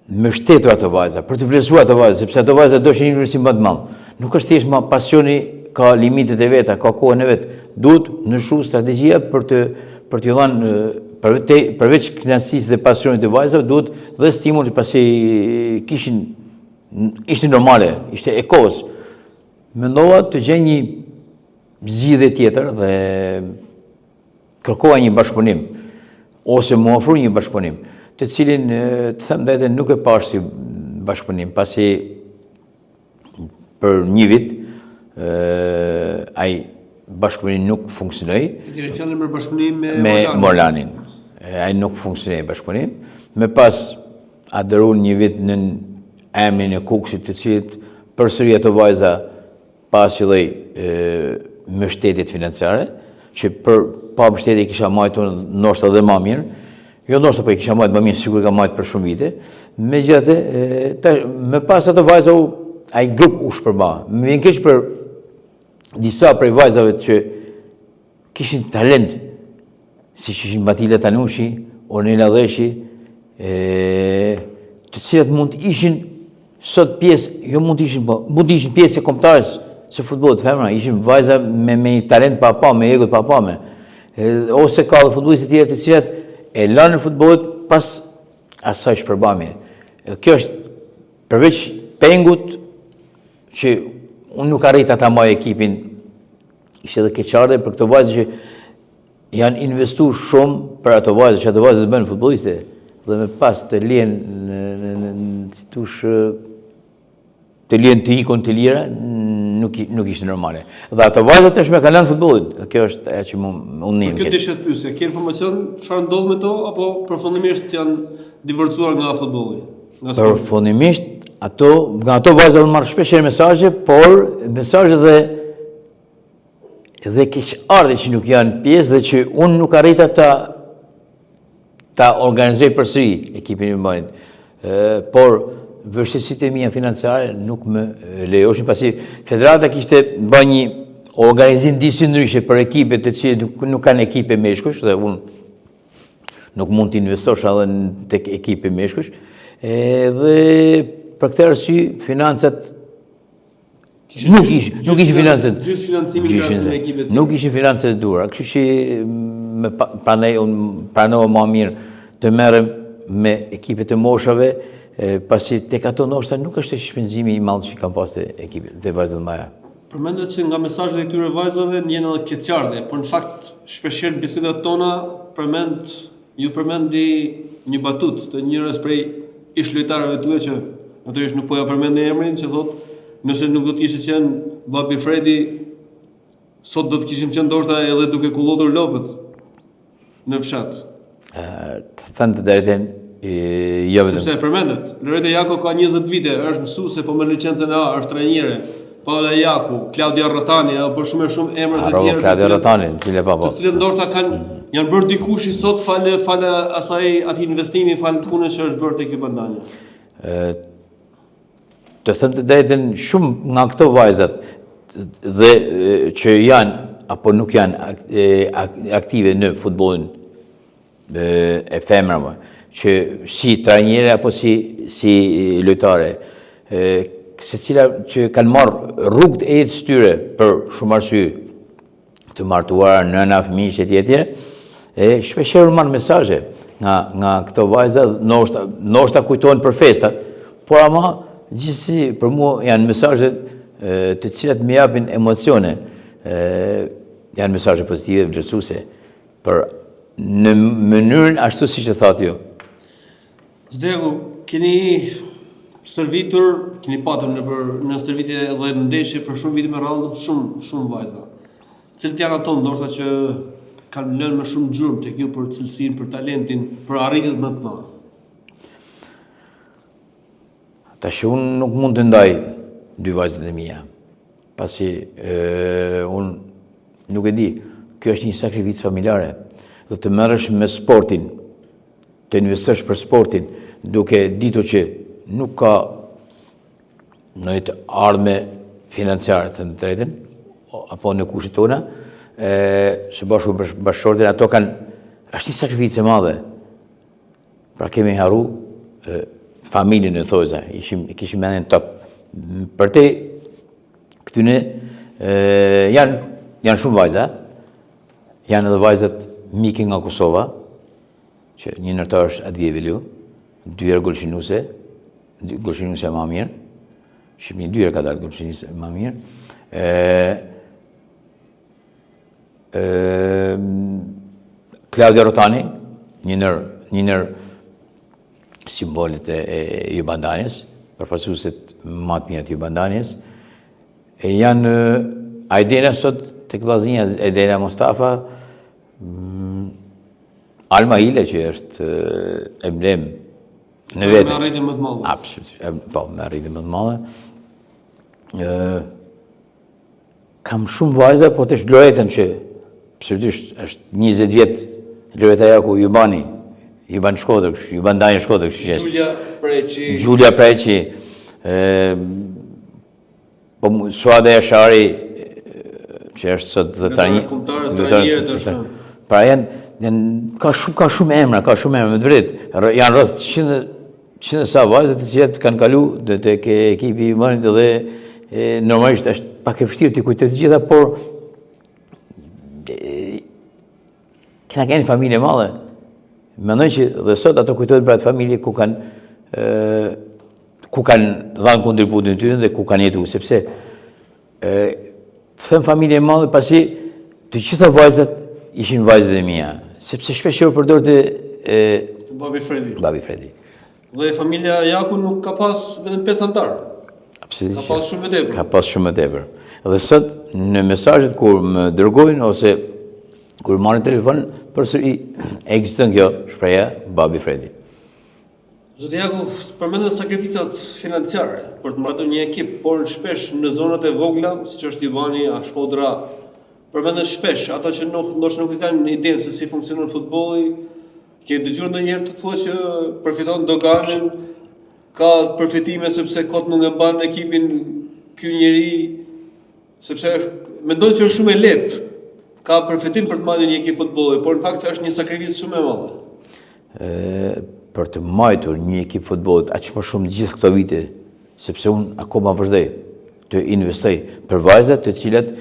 mbështetur ato vajza, për të vlerësuar ato vajza, sepse ato vajza doshin një vlerësim më të madh. Nuk është thjesht ma pasioni ka limitet e veta, ka kohën e vet. Duhet ndryshu strategjia për të për të dhënë për te, përveç kënaqësisë dhe pasionit të vajzave, duhet dhe stimul pasi kishin ishte normale, ishte e kohës. Mendova të gjej një zgjidhje tjetër dhe kërkova një bashkëpunim ose m'u ofru një bashkëpunim, të cilin të them drejtën nuk e pashë si bashkëpunim, pasi për një vit ai bashkëpunim nuk funksionoi. E keni qenë për bashkëpunim me, me Morlanin. Ai nuk funksionoi bashkëpunim. Më pas aderuan një vit në emrin e Kukësit, të cilit përsëri ato vajza pa asnjë lloj mbështetjet financiare, që për pa mbështetje kisha majtur ndoshta edhe ma mirë, jo ndoshta po i kisha majtë ma mirë, sikur i kam majtë për shumë vite, megjithatë, më pas ato vajza u, ai grup u shpërba. Më vjen keq për disa prej vajzave që kishin talent, siç ishin Matilda Tanushi, Ornela Dheshi, e, të cilat mund të ishin sot pjesë, jo mund të ishin, po, mund të ishin pjesë e kombëtares së futbollit femra, ishin vajza me, me një talent pa pa, me ego të papame. E, ose ka dhe futbollistë të tjerë të cilat e lanë futbollit pas asaj shpërbamje. Dhe kjo është përveç pengut që unë nuk arrita ta maj ekipin, ishte edhe keqardhje për këto vajza që janë investu shumë për ato vajza, që ato vajza të bëhen futbolliste, dhe më pas të lihen në, në, në, në si tush, të lihen të ikun të lira, nuk, nuk ishte normale. Dhe ato vajza tashmë kanë lënë futbollin, dhe kjo është ajo që mu unë ndihem keq. Kjo desha të pyesja, ke informacion çfarë ndodh me to apo përfundimisht janë divorcuar nga futbolli? Nga sporti? Përfundimisht ato nga ato vajza unë marr shpesh herë mesazhe, por mesazhe dhe dhe keqardhje që nuk janë pjesë dhe që unë nuk arrita ta ta organizoj përsëri ekipin e Urbanit. Por vështirësitë e mia financiare nuk më lejoshin pasi federata kishte bërë një organizim disi ndryshe për ekipet të cilët nuk, nuk kanë ekipe meshkujsh dhe unë nuk mund të investosh edhe tek ekipe meshkujsh. Edhe për këtë arsye financat Nuk ishin, nuk ishin financat. Gjysmë financimi nga ekipet. Nuk ishin financat e duhura, kështu që me prandaj unë pranova më mirë të merrem me ekipet e moshave, pasi tek ato ndoshta nuk është shpenzimi i madh që kam pas te ekipet te vajzat e mëdha. Përmendët që nga mesazhet e këtyre vajzave ndjen edhe keqardhje, por në fakt shpeshherë në bisedat tona përmend Ju përmendi një batutë të njërës prej ish lojtarëve tuaj që natyrisht nuk po ja përmendi emrin që thotë nëse nuk do të kishte qenë babi Fredi sot do të kishim qenë ndoshta edhe duke kullotur lopët në fshat. Të them të drejtën, jo vetëm. Sepse e përmendët, Loreta Jako ka 20 vite, është mësuese po me licencën A, është trajnere. Paola Jaku, Klaudia Rrotani, apo shumë e shumë emra të tjerë. Klaudia Rrotani, në cilë pa po. Të cilët ndoshta kanë mm. janë bërë dikushi sot falë falë asaj atij investimi, falë punës që është bërë tek Urban Danja. Ë të them të drejtën, shumë nga këto vajzat dhe që janë apo nuk janë aktive në futbollin e femrave, që si trajnere apo si, si lojtare, secila që kanë marrë rrugët e jetës tyre për shumë arsye të martuara, nëna, fëmijë e tjerë, e shpeshherë marr mesazhe nga, nga këto vajza, ndoshta, ndoshta kujtohen për festat, por ama gjithsesi për mua janë mesazhe të cilat më japin emocione, e, janë mesazhe pozitive, vlerësuese, Për në mënyrën ashtu siç e thatë ju. Zdeku, keni stërvitur, keni patur në për në stërvitje dhe ndeshje për shumë vite me radhë, shumë shumë vajza. Cilët janë ato ndoshta që kanë lënë më shumë gjurmë tek ju për cilësinë, për talentin, për arritjet më të mëdha? Tash unë nuk mund të ndaj. dy vajzat e mia. Pasi e, unë nuk e di, kjo është një sakrificë familjare dhe të merresh me sportin, të investosh për sportin, duke ditur që nuk ka ndonjë të ardhme financiare, të them të drejtën, apo në kushtet tona, e, së bashku me bashkëshorten, ato kanë, është një sakrificë e madhe. Pra kemi harru e, familjen në thonjëza, ishim, kishim mendjen top. Përtej këtyne, e, janë, janë shumë vajza, janë edhe vajzat mike nga Kosova, që një ndër to është Advije Veliu, dy herë golshënuese, golshënuesja ma mirë, Shqipni dy herë ka dalë golshënuese ma mirë, e, e, Klaudia Rotani, një ndër, një ndër simbolet e, e Juban Danjës, përfaqësueset ma të mira të Juban Danjës, e janë Ajdena sot tek Vllaznia, Ajdena Mustafa, mm, Alma Hila që është emblemë në vete. Me arritjen më të madhe. Absolutisht, po, me arritjen më të madhe. Ë kam shumë vajza, po tash Loretën që absolutisht është 20 vjet Loreta Jaku Jubani, Juban Shkodër, Juban Danja Shkodër, kështu që është. Julia Preçi. Julia Preçi, ë Po Suada Jashari, që është sot dhe tani... Lojtare Pra janë, janë, ka shumë, ka shumë emra, ka shumë emra, me të vërtetë. Janë rreth 100, 100 e sa vajza të cilat kanë kalu dhe tek ekipi i Jubanit dhe e, normalisht është pak e vështirë t'i kujtoj të gjitha, por e, Kena qenë familje e madhe. Mendoj që dhe sot ato kujtojnë për atë familje ku kanë ku kanë dhënë kontributin e tyre dhe ku kanë jetu, sepse e, të them familje e madhe pasi të gjitha vajzat ishin vajzat e mia, sepse shpesh u përdorte e, Babi Fredi. Babi Fredi. Dhe familja Jaku nuk ka pas vetëm 5 anëtarë. Absolutisht. Ka pas shumë më tepër. Ka pas shumë më tepër. Dhe sot në mesazhet kur më dërgojnë ose kur marrin telefon, përsëri ekziston kjo shprehja Babi Fredi. Zoti Jaku, përmendët sakrificat financiare për të mbajtur një ekip, por shpesh në zonat e vogla, siç është Jubani, a Shkodra, përmendet shpesh ata që nuk ndoshta nuk e kanë idenë se si funksionon futbolli, Ke dëgjuar ndonjëherë të thuhet që përfiton doganën, ka përfitime sepse kot nuk e mban ekipin ky njeri, sepse mendon që është shumë e lehtë. Ka përfitim për të mbajtur një ekip futbolli, por në fakt është një sakrificë shumë e madhe. Ë për të mbajtur një ekip futbolli aq më shumë gjithë këto vite, sepse unë akoma vazhdoj të investoj për vajzat të cilat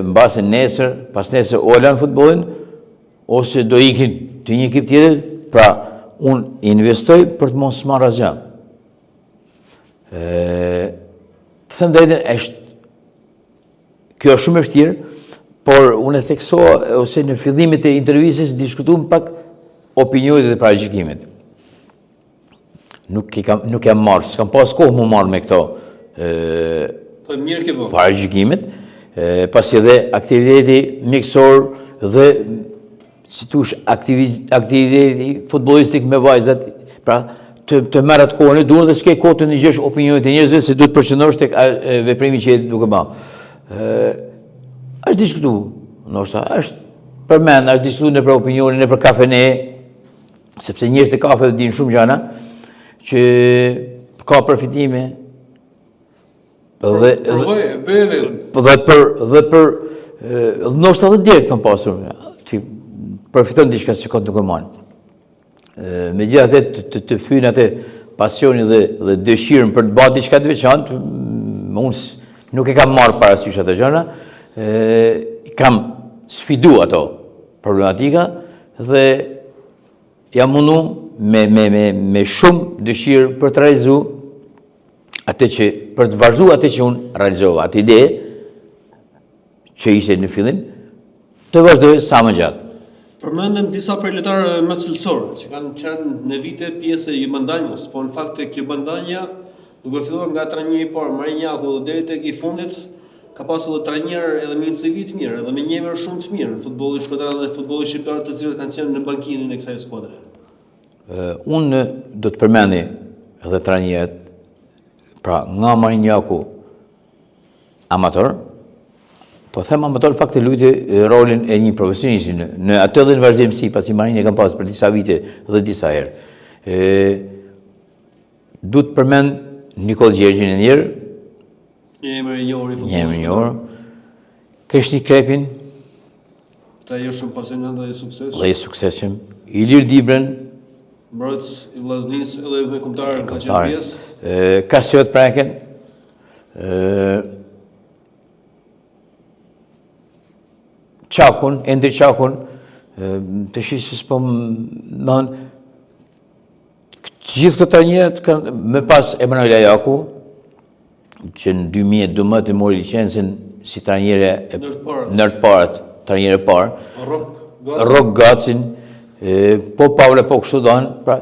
mbase nesër, pasnesër o e lanë futbollin, ose do ikin te një ekip tjetër, pra unë investoj për të mos marrë asgjë. Ë, të them drejtën, është kjo është shumë e vështirë, por unë e theksova ose në fillimet e intervistës diskutuam pak opinionet dhe paragjykimet. Nuk i kam nuk jam marrë, s'kam pas kohë m'u marrë me këto ë Po mirë ke bë. Paragjykimet, ë pasi edhe aktiviteti mjekësor dhe si thush aktiviz, aktiviteti futbollistik me vajzat, pra të të merr atë kohën e duhur dhe s'ke kohë të ndëgjosh opinionet e njerëzve se duhet përqendrohesh tek veprimi që je duke bë. Ë është diskutu, ndoshta është përmend, është diskutu nëpër opinione, nëpër kafene, sepse njerëzit e kafeve dinë shumë gjana, që ka përfitime, dhe dhe dhe dhe për dhe për dhe ndoshta edhe direkt kam pasur ti përfiton diçka që kot nuk e mban. Megjithatë të, të, të fyn atë pasionin dhe dhe dëshirën për të bërë diçka të veçantë, unë nuk e kam marrë parasysh ato gjëra, ë kam sfidu ato problematika dhe jam mundu me, me, me, me shumë dëshirë për të realizu atë që, për të vazhdu atë që unë realizova, atë ide që ishte në fillim, të vazhdoj sa më gjatë. Përmendëm disa prej lojtarëve më cilësorë që kanë qenë në vite pjesë e Juban Danjës, por në fakt tek Juban Danja, duke filluar nga trajneri i parë Marin Jaku dhe deri tek i fundit, Ka pasur edhe trajnerë edhe me një CV të mirë, edhe me një emër shumë të mirë në futbollin shkodran dhe futbollin shqiptar, të cilët kanë qenë në bankinën e kësaj skuadre. Unë do të përmendi edhe trajnerët, pra nga Marin Jaku, Amator, po them amator, fakt e luajti rolin e një profesionisti në, në atë dhe në vazhdimësi, pasi Marinë e kam pas për disa vite dhe disa herë. E, du të përmend Nikoll Gjergjin e ndjerë, Një emër i njohur i futbollit. Një emër i njohur. Kreshnik Krepin. Trajner shumë pasionant dhe i suksesshëm. Dhe i suksesshëm. Ilir Dibrën. Mbrojtës i Vllaznisë edhe me kombëtaren ka qenë pjesë. Kastriot Preken. Çakun, Endri Çakun, të shih se s'po më të gjithë këta trajnerët kanë më pas Emanuela Jaku, që në 2012 e mori licencën si trajnere ndër të parët, trajnere e parë. Rrok Gacin, po Pavle, po kështu donë, pra,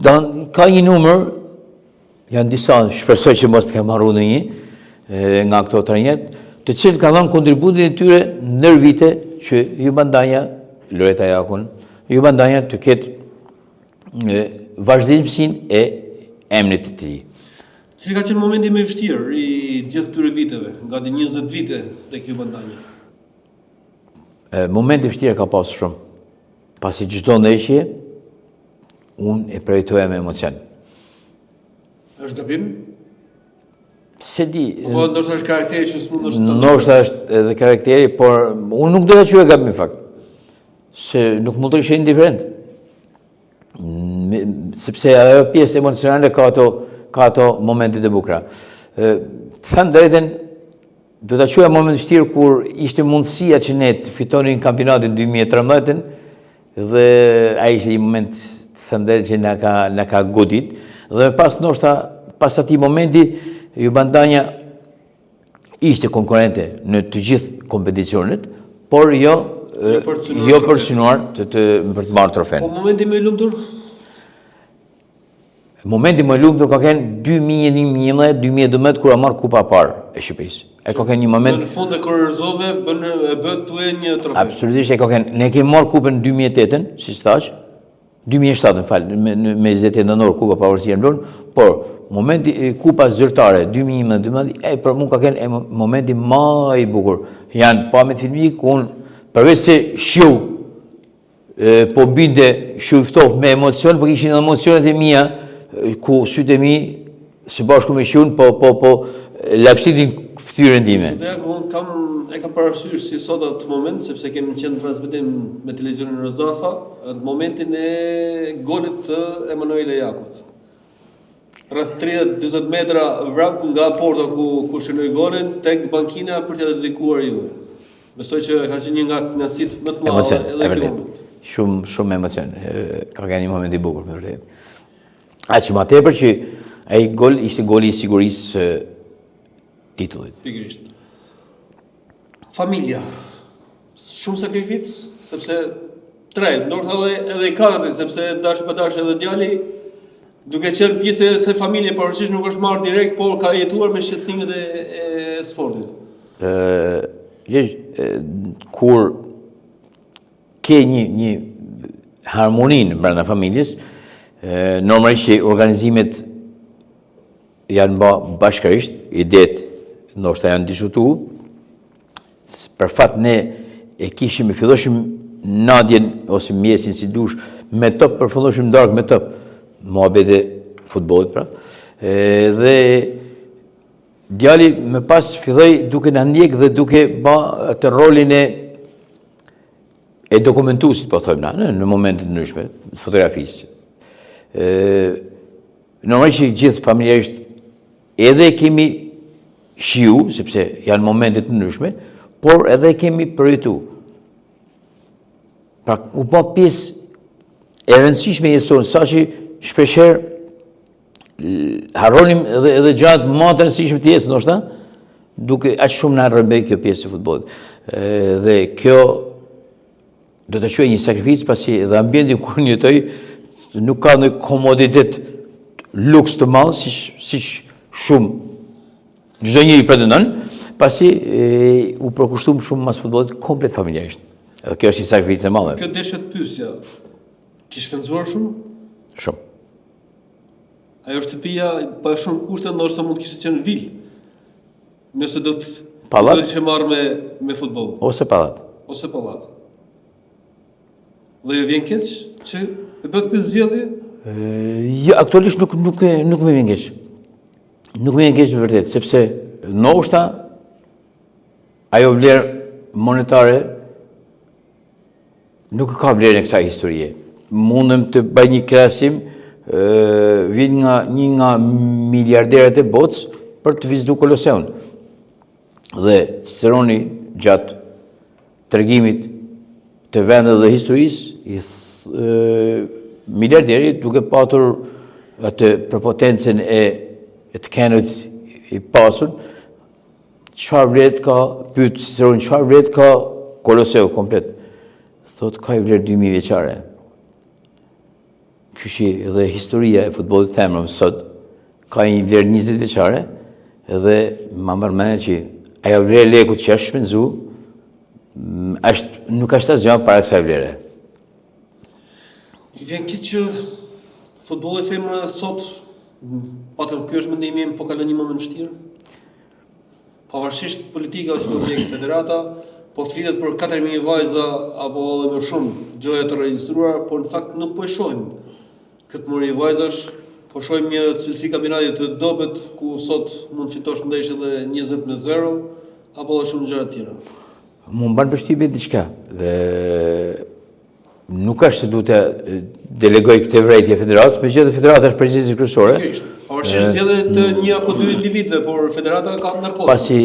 donë, ka një numër, janë disa, shpresoj që mos të kem harru ndonjë, nga këto trajnerët, të cilët kanë dhënë kontributin e tyre ndër vite që Ju Bandanja, Loreta Jakun, Ju Bandanja të ketë vazhdimësinë e emrit të tij. Cili ka qenë momenti më i vështirë i gjithë këtyre viteve, gati 20 vite tek Ju Bandanja? Momente vështirë ka pasur shumë. Pasi çdo ndeshje unë e përjetoja me emocion. Është gabim? S'e di. Po ndoshta është karakteri që s'mund të. Ndoshta është edhe karakteri, por unë nuk do ta quaj gabim në fakt. Se nuk mund të isha indiferent. Sepse ajo pjesë emocionale ka ato, ka ato momentet e bukura. Të them drejtën, do ta quaja moment vështirë kur ishte mundësia që ne të fitonim kampionatin 2013 dhe ai ishte një moment të them drejtën që na ka na ka godit dhe më pas ndoshta pas atij momenti Ju Bandanja ishte konkurrente në të gjithë kompeticionet, por jo jo për të jo për synuar të, të për të marrë trofenë. Po momenti më i lumtur? Momenti më i lumtur ka qenë 2011, 2012 kur a marrë kupa e parë e Shqipërisë. E ka qenë një moment Në fund e kurorëzove, bën e bën tuaj një trofe. Absolutisht e ka qenë. Ne kemi marrë kupën në 2008-ën, siç thash, 2007, më fal, me me 28 nëntor Kupa Pavarësia në Vlorë, por momenti kupa zyrtare 2011 e për mua ka qenë momenti më i bukur. Janë pamjet filmike ku unë përveç se shiu e, po binte shiu i ftohtë me emocion, po ishin edhe emocionet e mia ku sytë e mi së bashku me shiun po po po lagështinin fytyrën time. Zotëria, unë kam e kam parasysh si sot atë moment sepse kemi qenë në transmetim me televizionin Rozafa në momentin e golit të Emanuela Jakut. Rreth 30-40 metra vrap nga porta ku ku shënoi golin tek bankina për t'ia dedikuar juve. Besoj që ka qenë një nga kënaqësitë më të mëdha edhe ky moment. Shumë shumë emocion. Ka qenë një moment i bukur, me vërtet. Aq më tepër që ai gol ishte goli i sigurisë së titullit. Pikërisht. Familja. Shumë sakrificë, sepse tre, ndoshta edhe edhe i katërti, sepse dash pa dash edhe djali duke qenë pjesë e asaj familje, pavarësisht nuk është marrë direkt, por ka jetuar me shqetësimet e, e sportit. Ë, kur ke një një harmoninë brenda familjes, normalisht që organizimet janë ba bashkërisht, idetë ndoshta janë diskutu, për fat ne e kishim e filloshim nadjen ose mjesin si dush me top, përfundoshim darkë me top, muhabete futbollit pra, e, dhe djali më pas filloi duke na ndjek dhe duke ba atë rolin e e dokumentuesit, po thojmë na, në, në momente të ndryshme, fotografisë. Ë normalisht që gjithë familjarisht edhe e kemi shiju, sepse janë momente të ndryshme, por edhe e kemi përjetu. Pra, u bë pjesë e rëndësishme e jetës sonë, saqë shpeshherë harronim edhe edhe gjërat më të rëndësishme të jetës, ndoshta, duke aq shumë na rrëmbej kjo pjesë e futbollit. Dhe kjo do ta quaj një sakrificë pasi edhe ambientin ku unë jetoj nuk ka ndonjë komoditet luks të madh siç siç shumë çdo njeri pretendon, pasi e, u përkushtum shumë mas futbollit komplet familjarisht. Edhe kjo është një sakrificë e madhe. Kjo desha të pyesja. Ke shpenzuar shumë? Shumë. Ajo shtëpia pa shumë kushte ndoshta mund të kishte qenë vilë. Nëse do të pallat, do të ishe marrë me me futboll. Ose pallat. Ose pallat. Dhe ju vjen keq që e bëtë këtë zgjedhje? Jo, aktualisht nuk nuk nuk më vjen keq. Nuk më vjen keq në vërtet, sepse ndoshta ajo vlerë monetare nuk ka vlerën e kësaj historie. Mundem të bëj një krahasim, vjen nga një nga miliarderët e botës për të vizituar Koloseun. Dhe Ciceroni gjatë tregimit të vendeve dhe historisë, i miliarderi duke patur atë prepotencën e, e të qenit i pasur, çfarë vlerë ka, pyet Ciceronin, çfarë vlerë ka Koloseu komplet? Thotë, ka një vlerë 2000 vjeçare. Kështu që edhe historia e futbollit femrës sot ka një vlerë 20 vjeçare dhe ma merr mendja që ajo vlerë e lekut që është shpenzu është, nuk është asgjë para kësaj vlere. Ju vjen keq që futbolli femra sot, patëm ky është mendimi im, po kalon një moment vështirë? Pavarësisht politikave që po ndjek federata, po flitet për 4000 vajza apo edhe më shumë gjoja të regjistruara, por në fakt nuk po e shohim këtë mori vajzash, po shohim një cilësi kampionati të dobët ku sot mund të fitosh ndeshje edhe 20 me 0 apo edhe shumë gjëra të tjera. Mu më ban përshtypje diçka dhe Nuk është se duhet të delegoj këtë vërejtje federatës, megjithëse federata është përgjegjëse kryesore. Pikërisht. Pavarësisht zgjedhje të një apo dy individëve, por federata ka ndërkohë. Pasi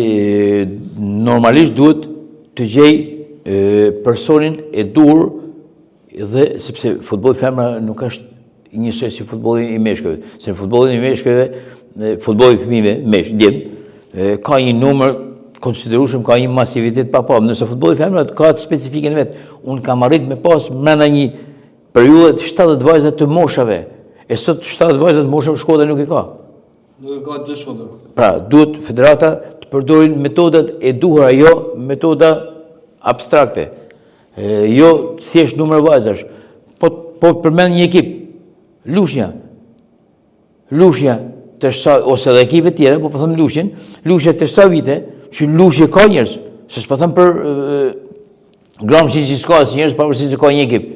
normalisht duhet të gjej personin e duhur dhe sepse futbolli femra nuk është njësoj si futbolli i meshkujve. Se në futbollin e meshkujve, futbolli i fëmijëve, meshkuj, djem, ka një numër konsiderueshëm, ka një masivitet pa pa. Ndërsa futbolli femra ka atë specifikën vet. Unë kam arrit me pas mrena një periudhe 70 vajza të moshave. E sot 70 vajza të moshave Shkodra nuk e ka. Nuk e ka gjithë Shkodra. Pra, duhet federata të përdorin metodat e duhura, jo metoda abstrakte. E, jo thjesht numër vajzash. Po po përmend një ekip. Lushnja. Lushnja tash sa ose edhe ekipe tjera, po po them Lushnjën, Lushnja tash sa vite që në Lushnjë ka njerëz, se s'po them për Gramshin që s'ka asnjë njerëz, pavarësisht se ka një ekip.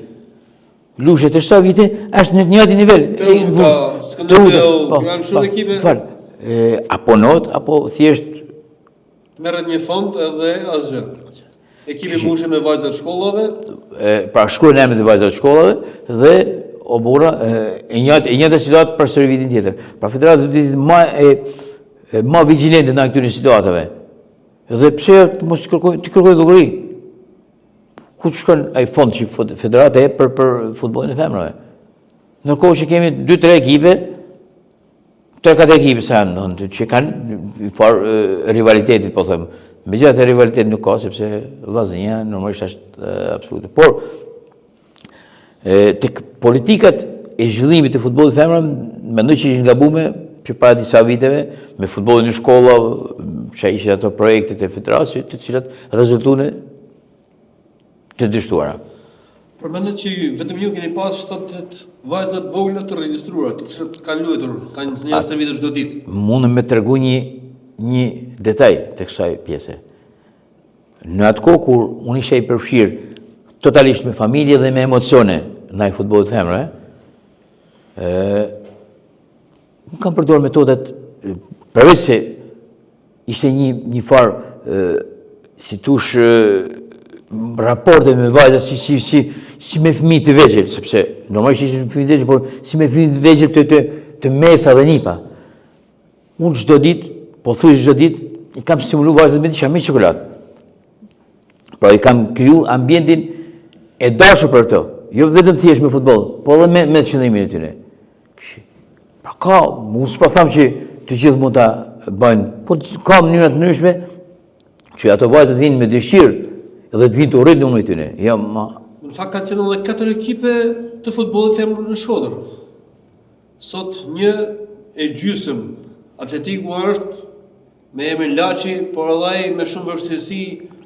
Lushnja tash sa vite është në të njëjtin nivel. Teuta, Skënderbeu, po, janë shumë po, ekipe. Fal. A punohet apo thjesht Merret një fond edhe asgjë. Ekipi mbushet me vajza të shkollave. E, pra shkruhen emrat e vajzave të shkollave dhe o burra e njëjtë e njëjta situatë përsëri vitin tjetër. Pra federata duhet të jetë më e, e më vigjilente ndaj këtyre situatave. Dhe pse jo të mos të kërkojë të kërkojë llogari? Ku të shkon ai fond që federata e për për futbollin e femrave? Ndërkohë që kemi 2-3 ekipe Tre katër ekipe sa janë, në, që kanë një farë rivalitetit, po them. Megjithatë rivalitet nuk ka, sepse Vllaznia normalisht është absolute. Por, tek politikat e zhvillimit të futbollit femra, mendoj që ishin gabume që para disa viteve, me futbollin në shkolla, që ishin ato projektet e federatës, të cilat rezultuan të dështuara. Përmendët që ju, vetëm ju keni pas 70 vajza të vogla të regjistruara, të cilat kanë luajtur, kanë një stërvitur çdo ditë. Mundem me tregu një një detaj të kësaj pjese. Në atë kohë kur unë isha i përfshirë totalisht me familje dhe me emocione ndaj futbollit femrave, ë unë kam përdorur metodat përveç se Ishte një një farë si t'thush raporte me vajza si si si si me fëmijë të vegjël, sepse normalisht ishin fëmijë të vegjël, por si me fëmijë të vegjël të të të mesa dhe nipa. Unë çdo ditë, pothuajse çdo ditë, i kam stimulu vajzat me diçka me çokoladë. Pra i kam kriju ambientin e dashur për to, jo vetëm thjesht me futboll, po edhe me me qëndrimin e tyre. Pra ka, unë s'po them që të gjithë mund ta bëjnë, por ka mënyra të ndryshme që ato vajza të vinë me dëshirë dhe të vinë të rritet numri i tyre. Jo, ma Në fakt ka qenë edhe katër ekipe të futbollit femër në Shkodër. Sot një e gjysëm Atletiku është me emrin Laçi, por edhe ai me shumë vështirësi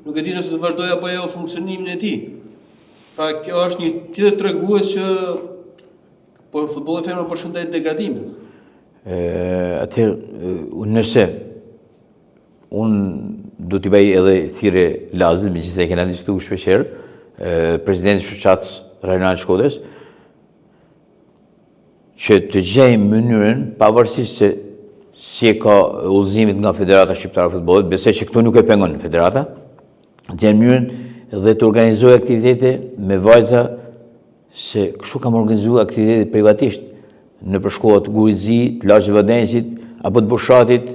nuk e di nëse do të vazhdojë apo jo funksionimin e tij. Pra kjo është një tjetër tregues që Po futbolli femër po shkon drejt degradimit. Ë atëherë nëse. Unë do t'i bëj edhe thirrje Lazit, megjithëse e kena diskutuar shpeshherë, presidentit të shoqatës rajonale të Shkodrës, që të gjejë mënyrën, pavarësisht se si e ka udhëzimin nga Federata Shqiptare e Futbollit, besoj që këtu nuk e pengon Federata, të gjejë mënyrën dhe të organizojë aktivitete me vajza se kështu kam organizuar aktivitete privatisht nëpër shkolla të Gurit Zi, të Lagjes Vadensit, apo të Bushatit,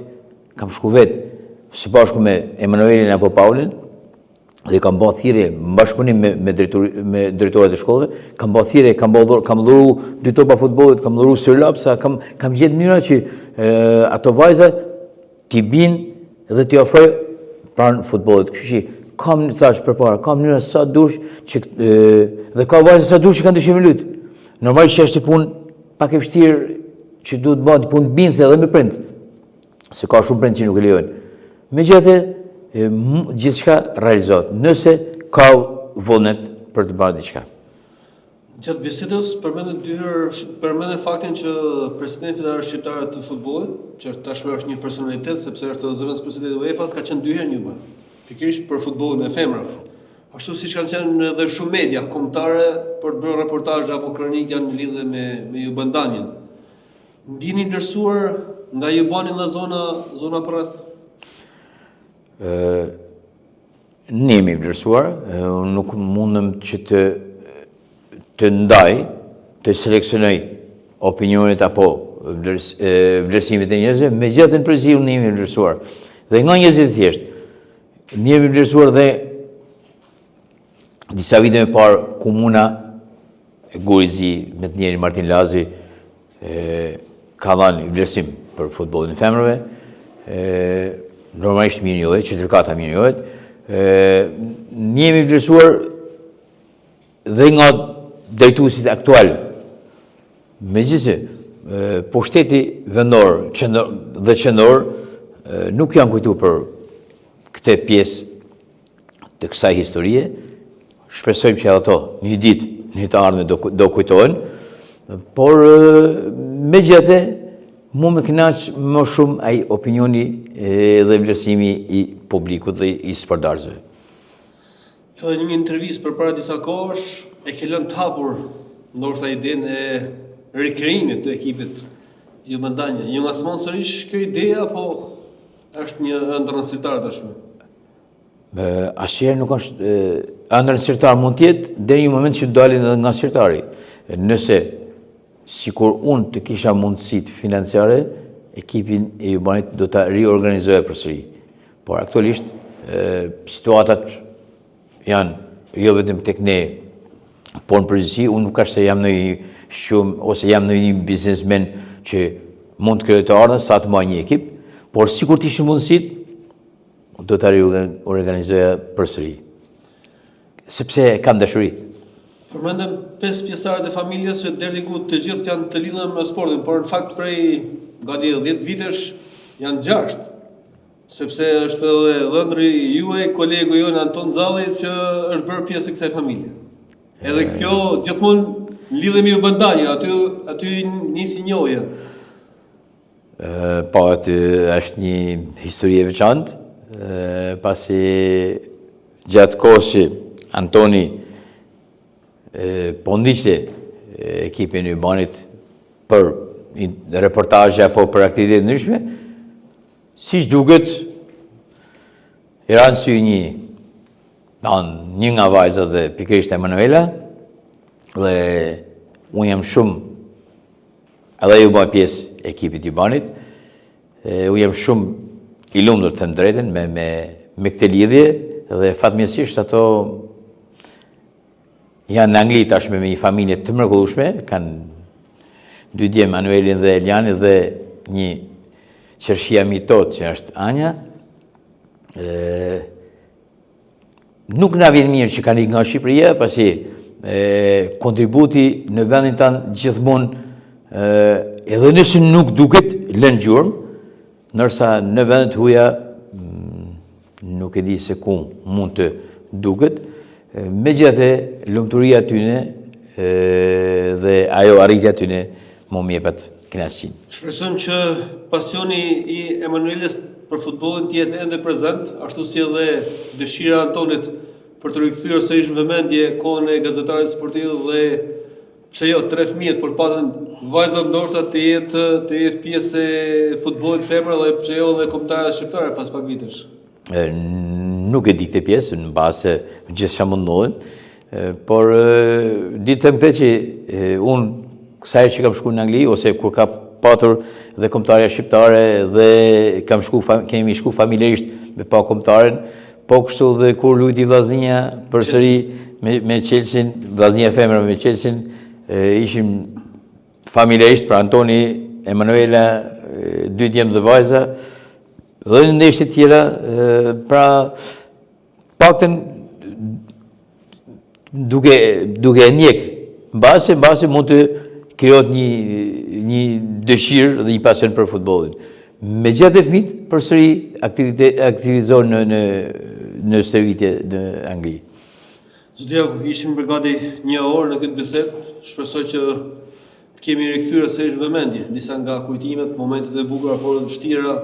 kam shku vetë, së bashku me Emanuelin apo Paulin, dhe kam ba thirrje në bashkëpunim me me drejtor me drejtorët e shkollave, kam ba thirrje, kam ba kam dhuru dy topa futbollit, kam dhuru stilolapsa, kam kam gjetë mënyra që e, ato vajza t'i bind dhe t'i afroj pranë futbollit. Kështu që kam një thash përpara, ka mënyra sa dush që e, dhe ka vajza sa dush që kanë dëshirë me lujt. Normalisht që është një punë pak e vështirë që duhet të bëhet punë bindëse edhe me prind. Se ka shumë prind që nuk e lejojnë. Megjithatë, gjithçka realizohet, nëse ka vullnet për të bërë diçka. Gjatë bisedës përmendët dy herë përmendët faktin që presidenti i Federatës Shqiptare të Futbollit, që tashmë është një personalitet sepse është zëvendëspresident i UEFA-s, ka qenë dy herë në Juban, pikërisht për futbollin e femrave. Ashtu siç kanë qenë edhe shumë media kombëtare për të bërë reportazhe apo kronika në lidhje me me Juban Danjën. Ndiheni i vlerësuar nga Jubani dhe zona zona përreth? Ë Ne jemi vlerësuar, unë nuk mundem që të të ndaj, të seleksionoj opinionet apo vlers, vlerësimet e njerëzve, megjithatë në përgjithësi unë jemi vlerësuar. Dhe nga njerëzit e thjeshtë, ne jemi vlerësuar dhe disa vite më parë komuna e Gurit Zi me të ndjerin Martin Lazi e, ka dhënë vlerësim për futbollin e femrave, e, normalisht mirënjohje, certifikata mirënjohjet, e, ne jemi vlerësuar dhe nga drejtuesit aktual, megjithëse pushteti vendor qendor, dhe qendror nuk janë kujtu për këtë pjesë të kësaj historie, shpresojmë që ato një ditë, një të ardhme do, do kujtohen, por megjithatë, mu më kënaq më shumë ai opinioni dhe vlerësimi i publikut dhe i sportdashësve. Edhe në një intervistë përpara disa kohësh e ke lënë të hapur ndoshta idenë e rikrijimit të ekipit Juban Danja. Ju ngacmon sërish kjo ide apo është një ëndërr në sirtar tashmë? Asnjëherë nuk është ëndërr në sirtar mund të jetë deri një moment që dalin edhe nga sirtari. Nëse sikur unë të kisha mundësitë financiare, ekipin e Jubanit do ta riorganizoja përsëri. Por aktualisht situatat janë jo vetëm tek ne, por në përgjithësi unë nuk është se jam në një shumë ose jam në një biznesmen që mund të krijoj të ardhme sa të mbaj një ekip, por sikur të ishin mundësitë, Do ta riorganizoja përsëri. Sepse kam dashuri. Përmendëm pesë pjesëtarët e familjes që deri diku të gjithë janë të lidhur me sportin, por në fakt prej gati 10 vitesh janë 6. Sepse është edhe dhëndri juaj, kolegu jonë Anton Zalli që është bërë pjesë e kësaj familje. Edhe kjo gjithmonë lidhje me Juban Danjën, aty aty nisi njohja. Po, aty është një histori e veçantë, pasi gjatë kohës që Antoni po ndiqte ekipin e Jubanit për reportazhe apo për aktivitete të ndryshme, siç duket, i ra në sy një, një nga vajzat dhe pikërisht Emanuela, dhe unë jam shumë Edhe ajo u bë pjesë e ekipit Jubanit. Unë jam shumë i lumtur të them drejtën me me me këtë lidhje dhe fatmirësisht ato janë në Angli tashmë me një familje të mrekullueshme, kanë dy djem Anuelin dhe Elianin dhe një qershia mitot që është Anja. Ë Nuk na vjen mirë që kanë ikë nga Shqipëria, pasi e, kontributi në vendin tanë gjithmonë edhe nëse nuk duket lën gjurmë, ndërsa në vendet huaja mm, nuk e di se ku mund të duket. Megjithatë, lumturia e tyne dhe ajo arritja e tyne mu më jepet kënaqësinë. Shpresojmë që pasioni i Emanuelës për futbollin të jetë ende prezent, ashtu si edhe dëshira e Antonit për të rikthyer sërish në vëmendje kohën e gazetarit sportiv dhe pse jo tre fëmijët, por patën vajza ndoshta të jetë të jetë pjesë e futbollit femra dhe pse jo edhe kombëtarja shqiptare pas pak vitesh. Nuk e di këtë pjesë, në bazë gjithçka mund ndodhin, por di të them këtë që unë sa herë që kam shku në Angli, ose kur ka patur dhe kombëtarja shqiptare dhe kam shku, kemi shku familjarisht me pa kombëtaren, po kështu dhe kur luajti Vllaznia përsëri me, me Chelsea, Vllaznia femra me Chelsea, ishim familjarisht pra Antoni, Emanuela, dy djem dhe vajza, dhe në ndeshje tjera, pra paktën duke duke e ndjek mbase mbase mund të krijohet një një dëshirë dhe një pasion për futbollin. Megjithatë fëmijët përsëri aktivite aktivizohen në në në stërvitje në Angli. Zoti Jaku, ishim për gati një orë në këtë bisedë. Shpresoj që të kemi rikthyer sërish në vëmendje disa nga kujtimet, momentet e bukura por edhe të vështira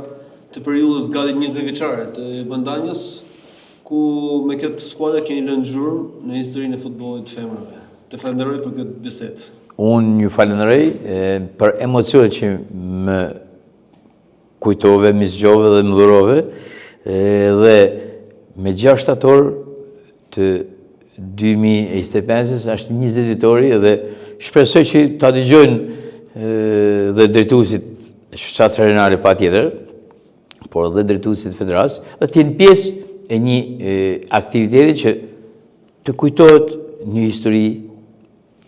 të periudhës gati 20 vjeçare të Bandanjës, ku me këtë skuadër keni lënë gjurmë në historinë e futbollit të femrave. Të falenderoj për këtë bisedë. Unë ju falenderoj për emocionet që më kujtove, m'i zgjove dhe më dhurove, dhe me 6 shtator të 2025-ës është 20 vjetori dhe shpresoj që ta dëgjojnë dhe drejtuesit e shoqatës rajonale patjetër, por dhe drejtuesit e federatës, dhe të jenë pjesë e një aktiviteti që të kujtohet një histori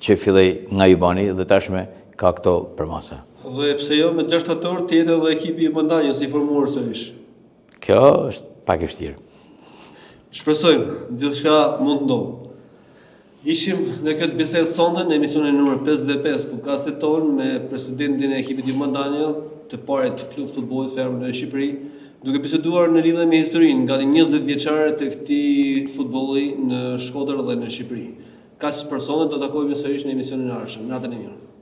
që filloi nga Jubani dhe tashme ka këto përmasa. Dhe pse jo me 6 shtator të jetë edhe ekipi i Bandanjës i formuar sërish. Kjo është pak e vështirë. Shpresojmë, gjithçka mund të ndodhë. Ishim në këtë bisedë sonte në emisionin numër 55 podcastit tonë me presidentin e ekipit Ju Bandanja, të parit klub futbollit femër në Shqipëri, duke biseduar në lidhje me historinë gati 20 vjeçare të këtij futbolli në Shkodër dhe në Shqipëri. Kaq për sonte do të takohemi sërish në emisionin e ardhshëm. Natën e mirë.